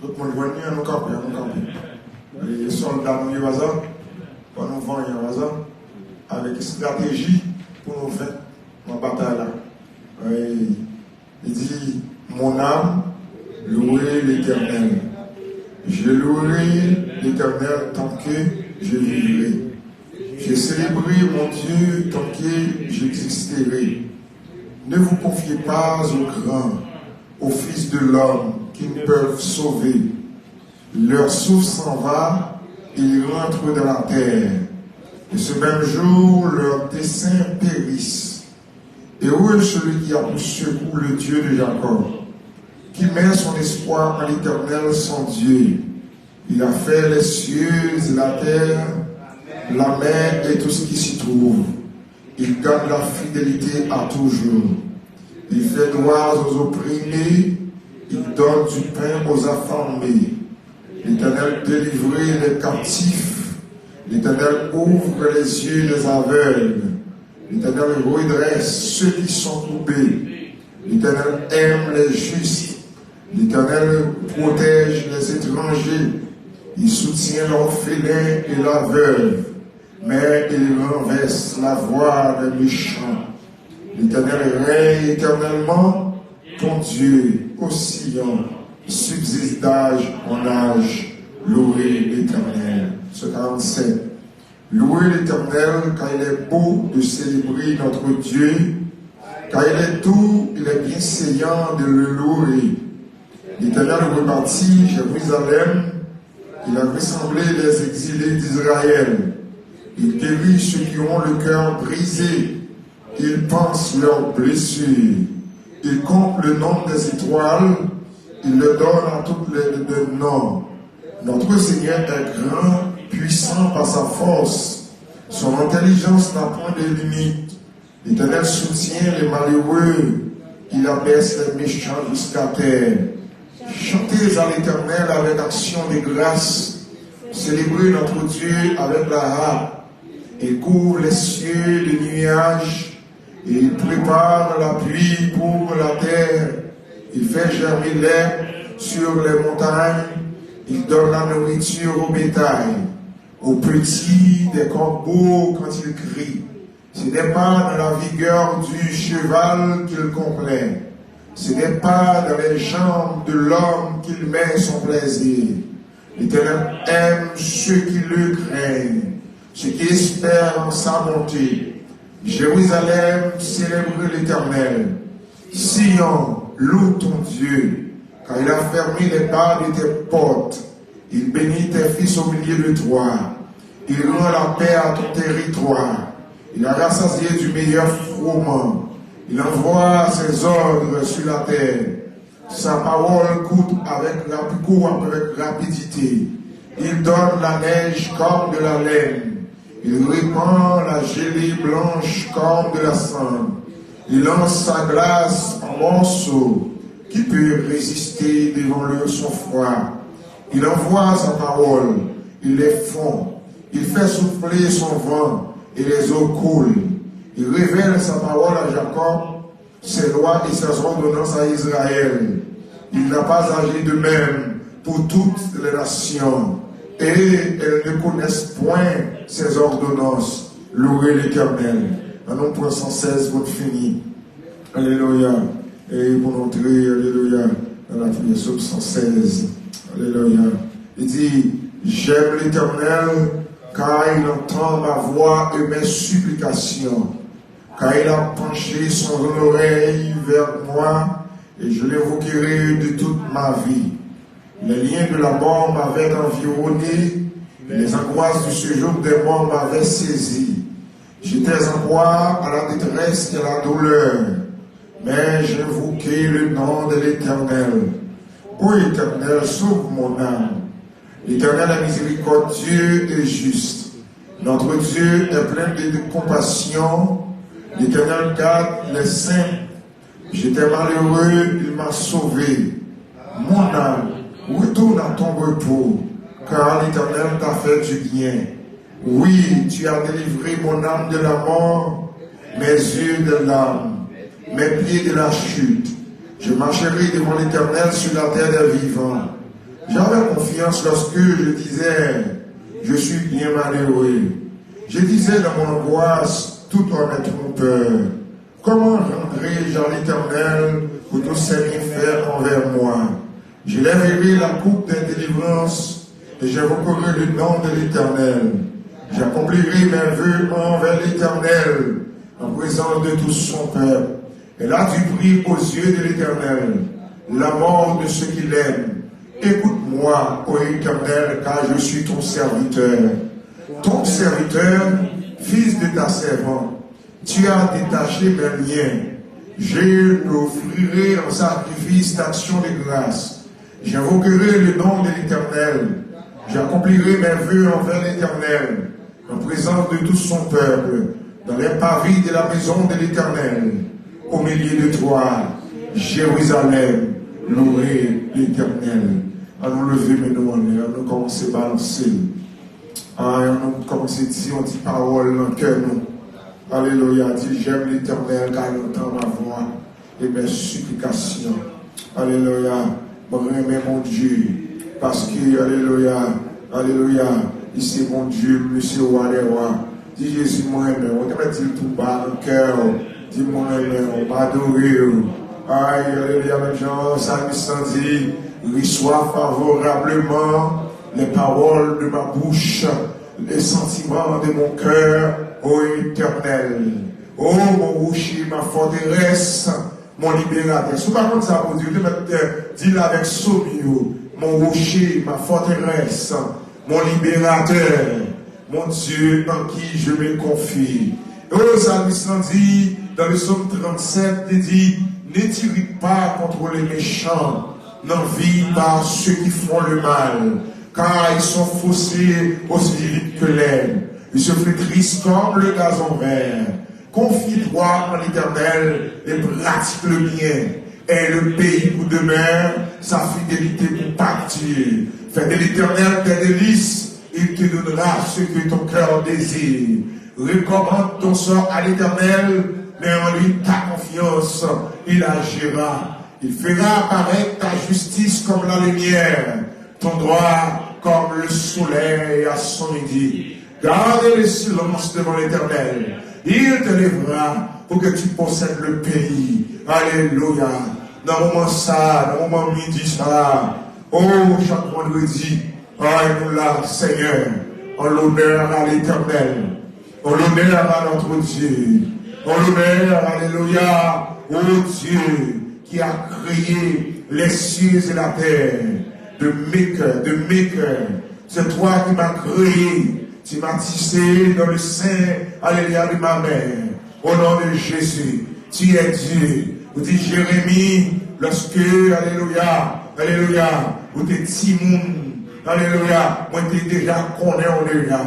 tout moun jwenn li, ann nou kanpe, ann nou kanpe. E sòlda nou ye, aza, fò nou vanyan, aza, avèk estrateji, Ven nan batay la. Li di, Mon âme, louez l'Éternel. Je louerai l'Éternel tant que je vivrai. Je célébrerai mon Dieu tant que j'existerai. Ne vous confiez pas aux grands, aux fils de l'homme qui ne peuvent sauver. Leur souffle s'en va, ils rentrent dans la terre. Et ce même jour, leurs desseins périssent. Heureux celui qui a pour secours le Dieu de Jacob, qui met son espoir en l'Éternel son Dieu. Il a fait les cieux et la terre, la mer et tout ce qui s'y trouve. Il garde la fidélité à toujours. Il fait droit aux opprimés, il donne du pain aux affamés. L'Éternel délivre les captifs. L'Éternel ouvre les yeux des aveugles. L'Éternel redresse ceux qui sont courbés. L'Éternel aime les justes. L'Éternel protège les étrangers. Il soutient l'orphelin et la veuve, mais il renverse la voie des méchants. L'Éternel règne éternellement, ton Dieu, ô Sion, subsiste d'âge en âge. Louez l'Éternel. Psaume quarante-sept. Louez l'Éternel, car il est bon de célébrer notre Dieu, car il est doux, il est bienséant de le louer. L'Éternel rebâtit Jérusalem, il a rassemblé les exilés d'Israël. Il guérit ceux qui ont le cœur brisé, il panse leurs blessures. Il compte le nombre des étoiles, il leur donne à toutes les des noms. Notre Seigneur est grand, puissant par sa force. Son intelligence n'a point de limite. L'Éternel soutient les malheureux, il abaisse les méchants jusqu'à terre. Chantez à l'Éternel avec action de grâce, célébrez notre Dieu avec la harpe. Il couvre les cieux de nuages, et il prépare la pluie pour la terre. Il fait germer l'herbe sur les montagnes, il donne la nourriture au bétail, aux petits des corbeaux quand ils crient. Ce n'est pas dans la vigueur du cheval qu'il complaît, ce n'est pas dans les jambes de l'homme qu'il met son plaisir. L'Éternel aime ceux qui le craignent, ceux qui espèrent en sa bonté. Jérusalem, célèbre l'Éternel. Sion, loue ton Dieu, car il a fermé les barres de tes portes. Il bénit tes fils au milieu de toi. Il rend la paix à ton territoire. Il a rassasié du meilleur froment. Il envoie ses ordres sur la terre. Sa pawòl kout avèk rapi, kou avèk rapidite. Il donne la neige comme de la laine. Il répand la gelée blanche comme de la cendre. Il lance sa glace en morceaux. Qui peut résister devant le, son froid? Il envoie sa parole, ils les font. Il fait souffler son vent et les eaux coulent. Il révèle sa parole à Jacob, ses lois et ses ordonnances à Israël. Il n'a pas agi de même pour toutes les nations, et elles ne connaissent point ses ordonnances. Louez l'Éternel. Ann nou pran san sèz pou n fini. Alelouya. E pou n antre, alelouya, nan lapriyè, Sòm san sèz. Alelouya. Li di, J'aime l'Éternel, car il entend ma voix et mes supplications. Car il a penché son oreille vers moi, et je l'invoquerai de toute ma vie. Les liens de la mort m'avaient environné, les angoisses du séjour des morts m'avaient saisi. J'étais en proie à la détresse et à la douleur, mais j'invoquai le nom de l'Éternel. Ô Éternel, sauve mon âme. L'Éternel est miséricordieux et juste. Notre Dieu est plein de compassion. L'Éternel garde les saints. J'étais malheureux, il m'a sauvé. Mon âme, retourne à ton repos, car l'Éternel t'a fait du bien. Oui, tu as délivré mon âme de la mort, mes yeux des larmes, mes pieds de la chute. Je marcherai devant l'Éternel sur la terre des vivants. J'avais confiance lorsque je disais, je suis bien malheureux. Je disais dans mon angoisse, Tout homme est trompeur. Comment rendrai-je à l'Éternel pour tous ses bienfaits envers moi? J'ai lèvé la coupe des délivrances et j'invoquerai le nom de l'Éternel. J'accomplirai mes vœux envers l'Éternel en présence de tout son peuple. Elle a du prix aux yeux de l'Éternel, la mort de ceux qui l'aiment. Écoute-moi, ô Éternel, car je suis ton serviteur, ton serviteur, fils de ta servante. Tu as détaché mes liens. Je t'offrirai en sacrifice d'action de grâce. J'invoquerai le nom de l'Éternel. J'accomplirai mes vœux envers l'Éternel, en présence de tout son peuple, dans les parvis de la maison de l'Éternel, au milieu de toi, Jérusalem, louez l'Éternel. Ann nou leve men nou anlè, ann nou kòmanse balanse. Ay, ann nou kòmanse di yon ti pawòl nan kè nou. Alelouya, di, j'aime l'Éternel car il entend ma voix et mes supplications. Alelouya, mwen renmen Bondye, paske, alelouya, alelouya, li se Bondye, li se wa dè wa. Di, Jezi, mwen renmen w. Ou te mèt di l tou ba nan kè w. Di, mwen renmen w, m adore w. Ay, alelouya, menm jan salmis lan di, reçois favorablement les paroles de ma bouche, les sentiments de mon cœur, ô Éternel. Ô mon rocher, ma forteresse, mon libérateur. Si w pa konn sa pou di, ou te mèt, eh, di l avèk Somi yo. Mon rocher, ma forteresse, mon libérateur, mon Dieu en qui je me confie. E o salmis lan di, dans le psaume trente-sept, li di, ne t'irrite pas contre les méchants, n'envie pas ceux qui font le mal, car ils sont faussés aussi vite que l'herbe. Ils se flétrissent comme le gazon vert. Confie-toi en l'Éternel et pratique le bien. Aie le pays pour demeure, sa fidélité pour pâture. Fais de l'Éternel tes délices, il te donnera ce que ton cœur désire. Recommande ton sort à l'Éternel, mets en lui ta confiance, il agira. Il fera apparaître ta justice comme la lumière, ton droit comme le soleil à son midi. Garde le silence devant l'Éternel. Il t'élèvera pour que tu possèdes le pays. Alelouya. Nan moman sa, nan moman midi sa, o, chak vandredi, ay, nou la, Senyè, en l'honneur à l'Éternel, en l'honneur à notre Dieu, en l'honneur, alelouya, au Dieu qui a créé les cieux et la terre, the maker, the maker. C'est toi qui m'as créé, tu m'as tissé dans le sein, alelouya, de ma mère. Au nom de Jésus, tu es Dieu. Ou di Jeremi, lòske, alelouya, alelouya, ou te timoun, alelouya, mwen te deja konnen w deja.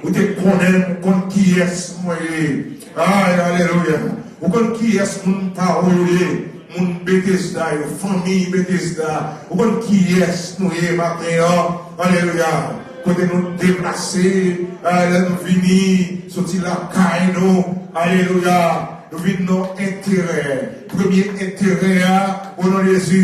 Ou te konnen m, ou konn kiyès mwen ye. Ay, alelouya. Ou konn kiyès moun pa w yo ye. Moun Betesda yo, fanmi Betesda. Ou konn kiyès nou ye maten an. Alelouya. Kote nou deplase, alelouya, nou vini, soti lakay nou. Alelouya. Nou vin nan enterè. Premye enterè a, o non de Jezi,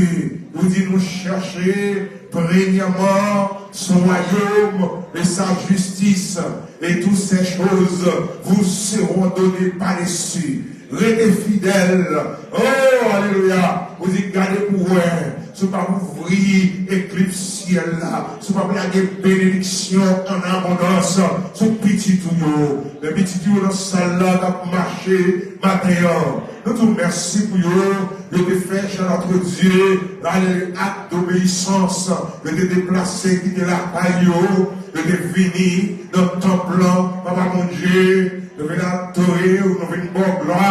nou di nou chèche premyèman son wayòm e sa jistis, et toutes ces choses vous seront données par-dessus. Rete fidèl. Oh, alelouya. Ou di, gade pou wè. Si w pa ouvri eklips syèl la, si w pa lage benediksyon an abondans sou pitit ou yo, men pitit ou yo nan sal la k ap mache maten an, nou di w mèsi pou yo. Yo te fè, cher notre Dieu, alelouya, acte d'obéissance. Yo te deplase, kite lakay yo. Yo te vini nan tanp lan, Papa Bondye. Nou vin adore w, nou vin ba w glwa,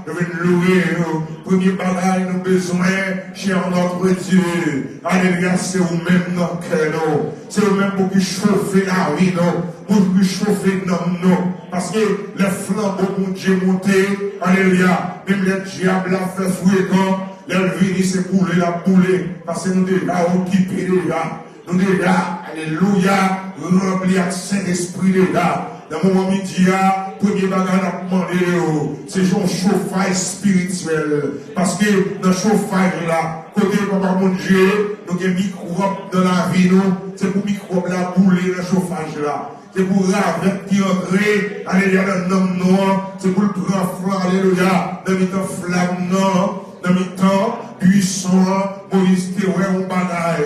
nou vin louwe w. Premye bagay nou bezwen, cher notre Dieu, alelouya, se ou menm nan kè nou. Se ou menm pou ki chofe lavi nou, pou ki chofe nanm nou. Paske lè flanbo Bondye monte, alelouya, menm lè dyab la fè frekan, lè l vini, se boule l ap boule. Paske nou deja okipe deja. Nou deja, alelouya, ranpli ak Sentespri deja. Nan moman midi a, premye bagay n ap mande yo, se yon chofay espirityèl. Paske nan chofaj la, kote Papa Bondye, nou gen mikwòb nan lavi nou, se pou mikwòb la boule nan chofaj la. Se pou ravèt ki antre, alelouya, nan nanm nou an, se pou l pran flan, alelouya, nan mitan flam nan, nan mitan bwison an, Moyiz te wè yon bagay.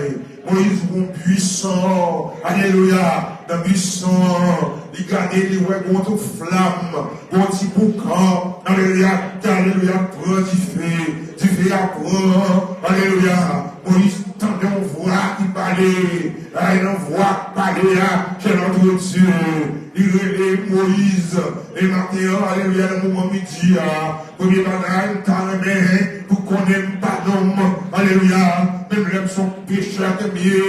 Moyiz wè yon bwison, alelouya, nan bwison an, li gade, li wè gon ti flam, gon ti boukan, alelouya, alelouya, pran dife, dife a pran, alelouya. Moyiz tande yon vwa ki pale, ay nan vwa k pale a, chè nòtre Dye, li rele Moyiz, e maten an, alelouya, nan moman midi a, premye bagay, m ta renmen pou konnen m pa nonm, alelouya, menm lè m se yon pechè ke m ye,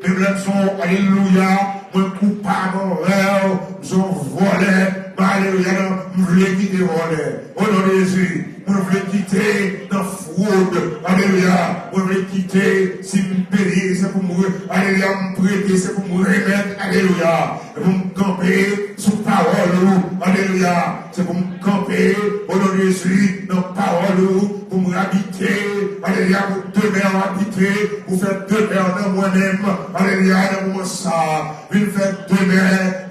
menm lè m se yon, alelouya, mwen koupab anvè w, m se yon vòlè, men alelouya, m vle kite vòlè, o non de Jezi, mwen vle kite nan fwod, alelouya, mwen vle kite, si m peye, se pou m, alelouya, m prete, se pou m remèt, alelouya, e pou m kanpe sou pawòl ou, alelouya, se pou m kanpe, o non de Jezi, nan pawòl ou, pou m abite, alelouya, pou demè w abite, pou fè demè w nan mwen menm, alelouya, nan moman sa a, vin fè demè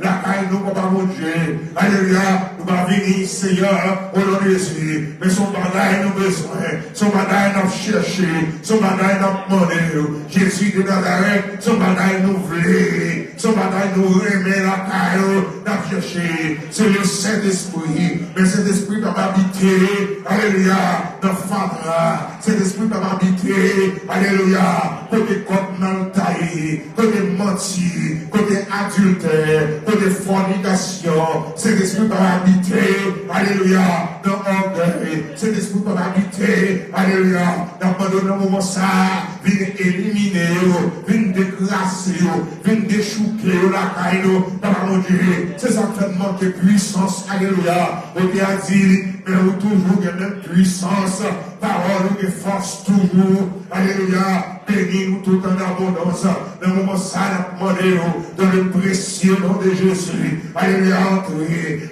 lakay nou, Papa Bondye, alelouya, nou pa vini, Seyè, o non de Jezi, men se yon bagay nou bezwen, se yon bagay n ap chèche, se yon bagay n ap mande w, Jezi de Nazarèt, se yon bagay nou vle. Se yon bagay nou renmen lakay ou, n ap chèche. Se le Sentespri. Men Sentespri p ap abite, alelouya, nan fatra. Sentespri p ap abite, alelouya, kote kòd mal taye, kote manti, kote adiltè, kote fònikasyon. Sentespri p ap abite, alelouya, nan ògèy. Sentespri p ap abite, alelouya, nan abandon nan moman sa a. Vin elimine yo, vin dekrase yo, vin dechouke yo lakay nou, Papa Bondye. Se sa k fè n manke pwisans, alelouya. Bondye a di, men ou toujou gen menm pwisans, pawòl ou gen fòs toujou, alelouya. Beni nou tout an abondans. Nan moman sa, n ap mande yo, dans le précieux nom de Jésus, alelouya, antre,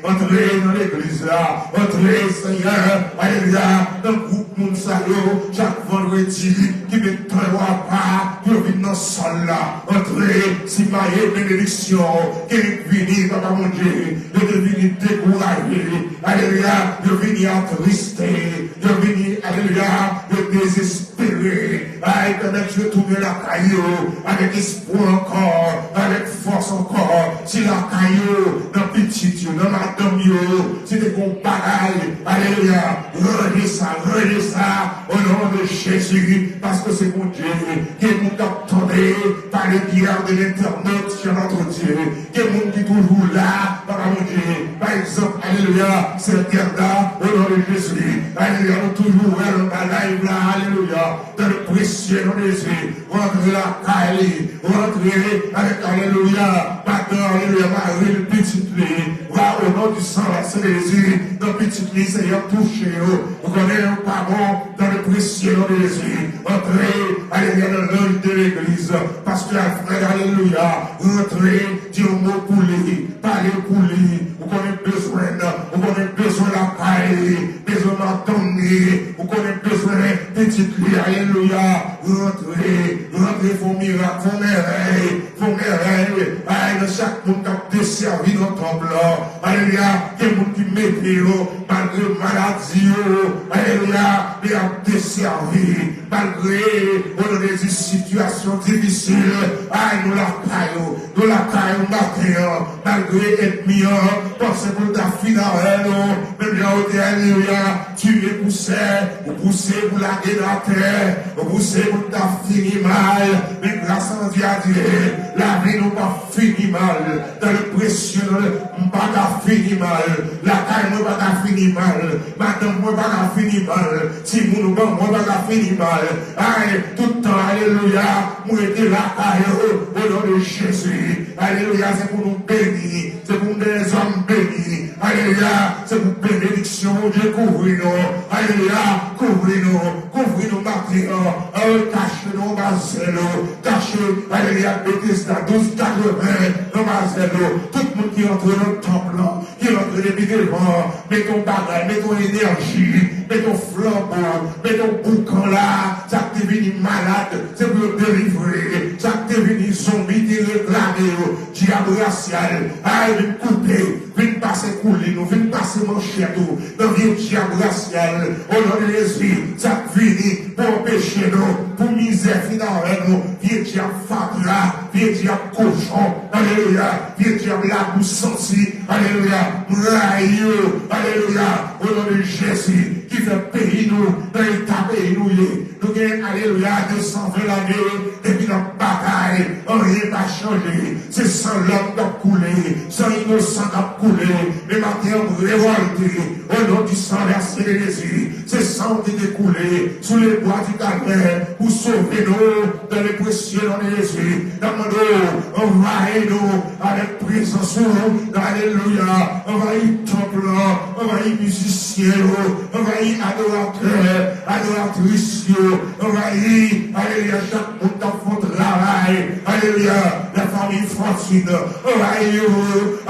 antre nan legliz la, antre, Senyè, alelouya, nan gwoup moun sa yo, chak vandredi, ki met tan yo apa pou yo vin nan sal la, antre, simaye benediksyon, gen vini, Papa Bondye, yo te vini dekouraje, alelouya, yo vini atriste, yo vini, alelouya, yo dezespere, ay, pèmèt yo tounen lakay yo, avèk espwa ankò, avèk fòs ankò, si lakay yo, nan pitit yo, nan madanm yo, si te gon bagay, alelouya, ranje sa, ranje sa, o non de Jezi, paske se Bondye, gen moun k ap tande, par le biais de l'internet, chè nòtre Dye, gen moun ki toujou la, Papa Bondye, pa egzanp, alelouya, sè Gerda, o non de Jezi, alelouya, nou toujou wè l anba live la, alelouya, dans le précieux nom de Jésus, rantre lakay li, rantre avèk, alelouya, madan, alelouya, mari l, pitit li, va o non di san la Sent Jezi, nan pitit li, Senyè, touche yo, ou konnen yo pa bon, dans le précieux nom de Jésus, antre, alelouya, nan lanj de legliz, pastè Alfred, alelouya, rantre, di yon mo pou li, pale pou li, ou konnen bezwen l, ou konnen bezwen lakay li, bezwen madanm li, ou konnen bezwen pitit li, alelouya, rantre, rantre, fè yon mirak, fè yon mèvèy, fè yon mèvèy, ay, nan chak moun k ap desèvi nan tanp lan, alelouya, gen moun ki mete yo, malgre maladi yo, alelouya, men y ap desèvi, malgre, o non de Jezi, sitiyasyon difisil, ay, nou lakay ou, nou lakay ou maten an, malgre ènmi an panse pou l ta fin avè nou, menm jan yo te, alelouya, tiye pou sè, ou pouse pou lage l atè, ou pouse pou l ta fini mal, men gras a Bondye, a Dye, lavi nou p ap fini mal, dans le précieux nom, m pa ka fini mal, lakay mwen pa ka fini mal, madanm mwen pa ka fini mal, timoun ou ban mwen pa ka fini mal, ay, tout tan, alelouya, mwen rete lakay ou, o non de Jezi, alelouya, se pou nou beni, se pou nou dèzòm beni, alelouya, se pou benediksyon Bondye Kouvri nou, alelouya, kouvri nou, kouvri nou maten an, kache nou anba zèl ou, kache, alelouya, Betesda douz katreven anba zèl ou, tout moun ki rantre nan tanp lan, ki rantre depi devan, met yon bagay, met yon enèji, met yon flanbo, met yon boukan la, sa k te vini malad, se pou yo delivre, sa k te vini zonbi, ki reklame yo, dyab rasyal, ay, vin koupe, vin pase koulin ou, vin pase manchèt ou, nan vye dyab rasyal, o non de Jezi, sa k vini pou anpeche nou, pou mizè fin avè nou, vye dyab fatra, vye dyab kochon, alelouya, vye dyab labou santi, alelouya, m rayi yo, alelouya, o non de Jezi, ki fè peyi nou, nan eta peyi nou ye, nou gen, alelouya, de san ven lane, depi n ap batay, anyen pa chanje, se san lòm k ap koule, san inosan k ap koule, men maten an m revòlte, o non di san vèse de Jezi, se san w ki te koule sou lebwa di Kalvè pou sove nou, dans le précieux nom de Jésus, n ap mande w anvayi nou avèk prezans ou, alelouya, anvayi tanp lan, anvayi mizisyen yo, anvayi adoratè, adoratris yo, anvayi, alelouya, chak moun k ap fè yon travay, alelouya, la famille Francine, anvayi yo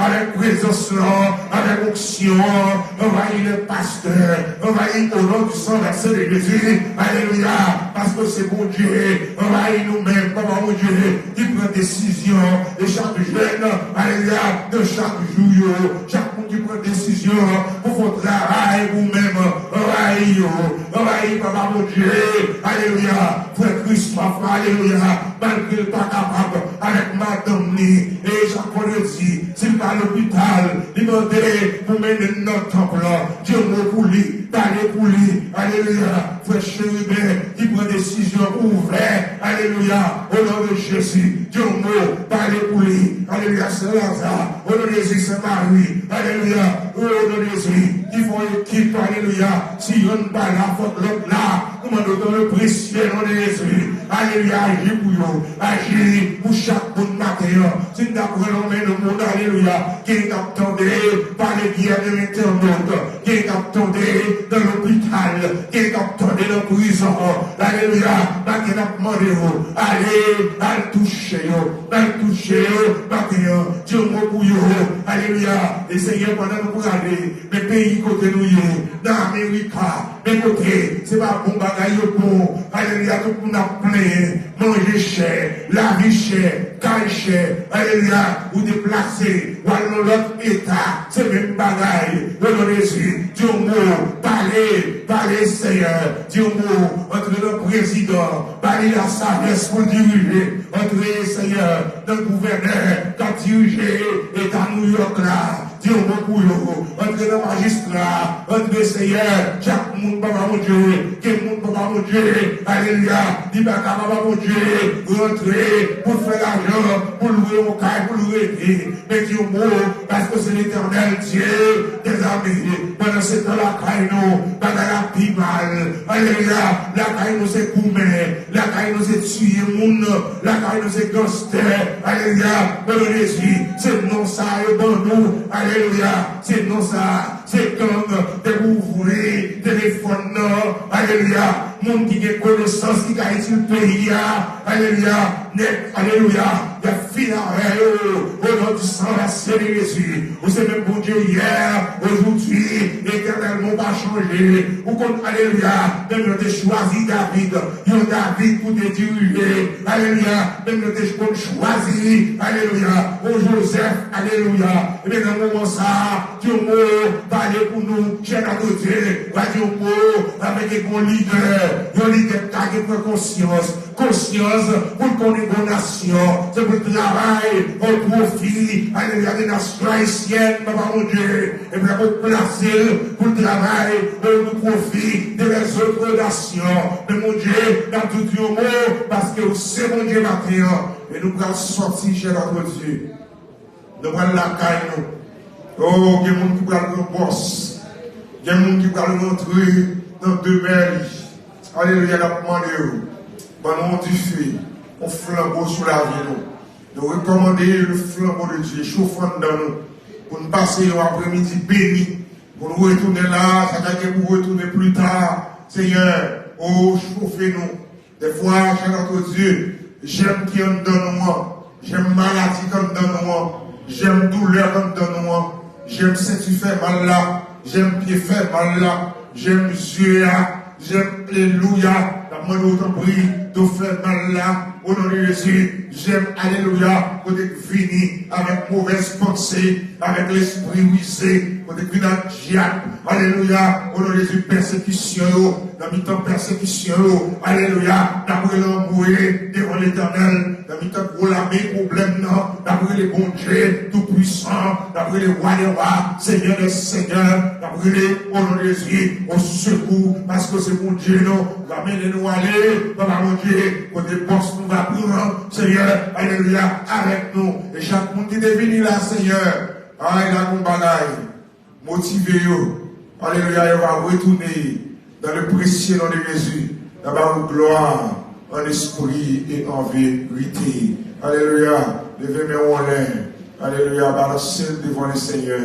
avèk prezans lan, avèk onksyon an, anvayi lè pastè, anvayi o non di san vèse de Jezi, alelouya, paske se Bondye, anvayi nou menm, Papa Bondye, ki pran desizyon, e chak jèn, alelouya, de chak jou yo, chak moun ki pran desizyon pou fè yon travay pou ou menm, anvayi yo, anvayi Papa Bondye, alelouya, frè Christophe, alelouya, malgre l pa kapab, avèk madanm li, e chak vandredi, si l pa lopital, li mande pou mennen l nan tanp lan, di yon mo pou li, pale pou li, alelouya, frè Cheriben, ki pran desizyon ouvè, alelouya, o non de Jezi, di yon mo, pale pou li, alelouya, sè Laza, o non de Jezi, sè Mari, alelouya, o non de Jezi, ki fè yon ekip, alelouya, si yonn pa la, fòk lòt la, nou mande w dans le précieux nom de Jésus, alelouya, aji pou yo, aji pou chak moun maten an, si n ta pran nan men nou moun, alelouya, gen k ap tande, pale byè de lentènot, gen k ap tande nan lopital, gen k ap tande nan prizon. Alelouya, maten n ap mande w, ale, al touche yo, al touche yo, maten an, di yon mo pou yo. Alelouya, e Senyè, pandan nou prale, men peyi kote nou ye, nan Amerika, men kote, se pa bon bagay yo bon. Alelouya, tout moun ap plenyen, manje chè, lavi chè, kay chè, alelouya, ou deplase, w al nan lòt eta, se menm bagay, o non de Jezi, di yon mo, pale, pale, Senyè, di yon mo, antre nan prezidan, ba li lasajès pou l dirije, antre, Senyè, nan gouvènè k ap dirije eta Nouyòk la, di yon mo pou yo, antre nan majistra, antre, Senyè, chak moun, Papa Bondye, gen moun, Papa Bondye, alelouya, li pa ka, Papa Bondye, rantre pou l fè lajan, pou l lwe yon kay, pou l rete, men di yon mo, paske se Letènèl Dye dèzame. Pandan se tan lakay nou, bagay la pi mal. Alelouya, lakay nou se goumen, lakay nou se tiye moun, lakay nou se ganstè. Alelouya, o non de Jezi, se non sa yo ban nou. Alelouya, se non sa, se gang, depi w ouvri telefòn nan. Alelouya, moun ki gen konesans ki ka itil peyi a. Alelouya, nèg, alelouya, y ap fini avè yo, o non di san vèse de Jezi. Ou se menm Bondye yè, ojodi, etènèlman ou pa chanje. Ou konn, alelouya, menm jan te chwazi David, yon David pou te dirije, alelouya, menm jan te konn chwazi, alelouya, yon Jozèf, alelouya. Ebyen, nan moman sa a, di yon mo, pale pou nou, chè Nadodye, va di yon mo, avèk yon lidè, yon lidè k ka gen pran konsyans, konsyans pou l konnen bon nasyon, se pou l travay o pwofi, alelouya, de nasyon ayisyèn, Papa Bondye, epi pou plase l, pou l travay o pwofi de lèzòt nasyon. Men Bondye, n ap di w yon mo, paske ou se Bondye maten an, e nou pral sòti, chè Nadodye. Nou pral lakay nou. Oh, gen moun ki pral pran pòs. Gen moun ki pral rantre nan demè li. Alelouya, n ap mande yo. Ban nou yon dife, yon flanbo sou lavi nou. Nou rekòmande le flanbo de Dye chofe anndan nou. Pou n pase yon aprèmidi beni. Pou nou retounen la, sa k ap gen pou retounen pli ta, Senyè, o, chofe nou. Dèfwa, chè nòtre Dye, jèm ki anndan nou an, jèm maladi k anndan nou an, jèm doulè k anndan nou an, jèm senti fè mal la, jèm pye fè mal la, jèm zye a, jèm, alelouya, n ap mande w tanpri, do fè mal la, o non de Jezi, jèm, alelouya, kote k vini avèk movèz panse, avèk lespri rize, kote k vini ak dyab, alelouya, o non de Jezi, pèsekisyon yo, nan mitan pèsekisyon yo, alelouya, n ap rele anmwe devan Letènèl, nan mitan gwo lame pwoblèm nan, n ap rele Bondye Toupwisan, n ap rele Wa dè wa, Senyè dè senyè, n ap rele o non de Jezi, o sekou, paske se Bondye nou, va mennen nou ale, Papa Bondye, kote pòs nou va pran, Senyè, alelouya, avèk nou. E chak moun ki te vini la, Senyè, ay, la gon bagay, motive yo, alelouya, yo va retounen dans le précieux nom de Jésus, n a ba ou glwa an espri e an verite. Alelouya. Leve men w anlè. Alelouya. Balanse l devan le Senyè.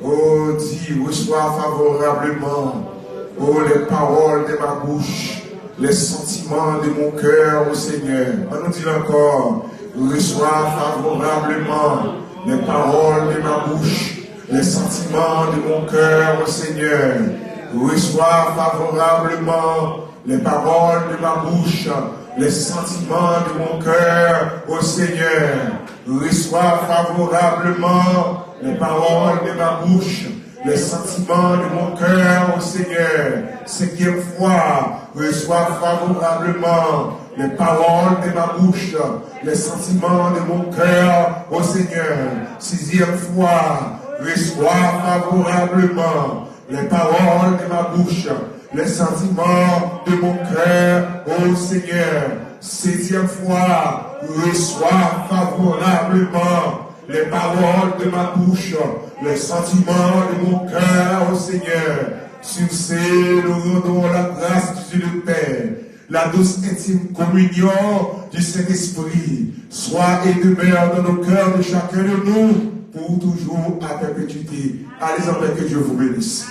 O, di, reçois favorablement, o, les paroles de ma bouche, les sentiments de mon cœur, o Senyè. An nou di l ankò. Reçois favorablement les paroles de ma bouche, les sentiments de mon cœur, o Senyè. Reçois favorablement les paroles de ma bouche, les sentiments de mon cœur, o Senyè. Reçois favorablement les paroles de ma bouche, les sentiments de mon cœur, o Senyè. Senkyèm fwa, reçois favorablement les paroles de ma bouche, les sentiments de mon cœur, o Senyè. Sizyèm fwa, reçois favorablement les paroles de ma bouche, les sentiments de mon cœur, o Senyè. Setyèm fwa, reçois favorablement les paroles de ma bouche, les sentiments de mon cœur, o Senyè. Sur ce, nous rendons la grâce du Dieu de paix, la douce intime communion du Saint-Esprit, soit et demeure dans nos cœurs de chacun de nous, pour toujours à perpétuité. Allez en paix, que Dieu vous bénisse.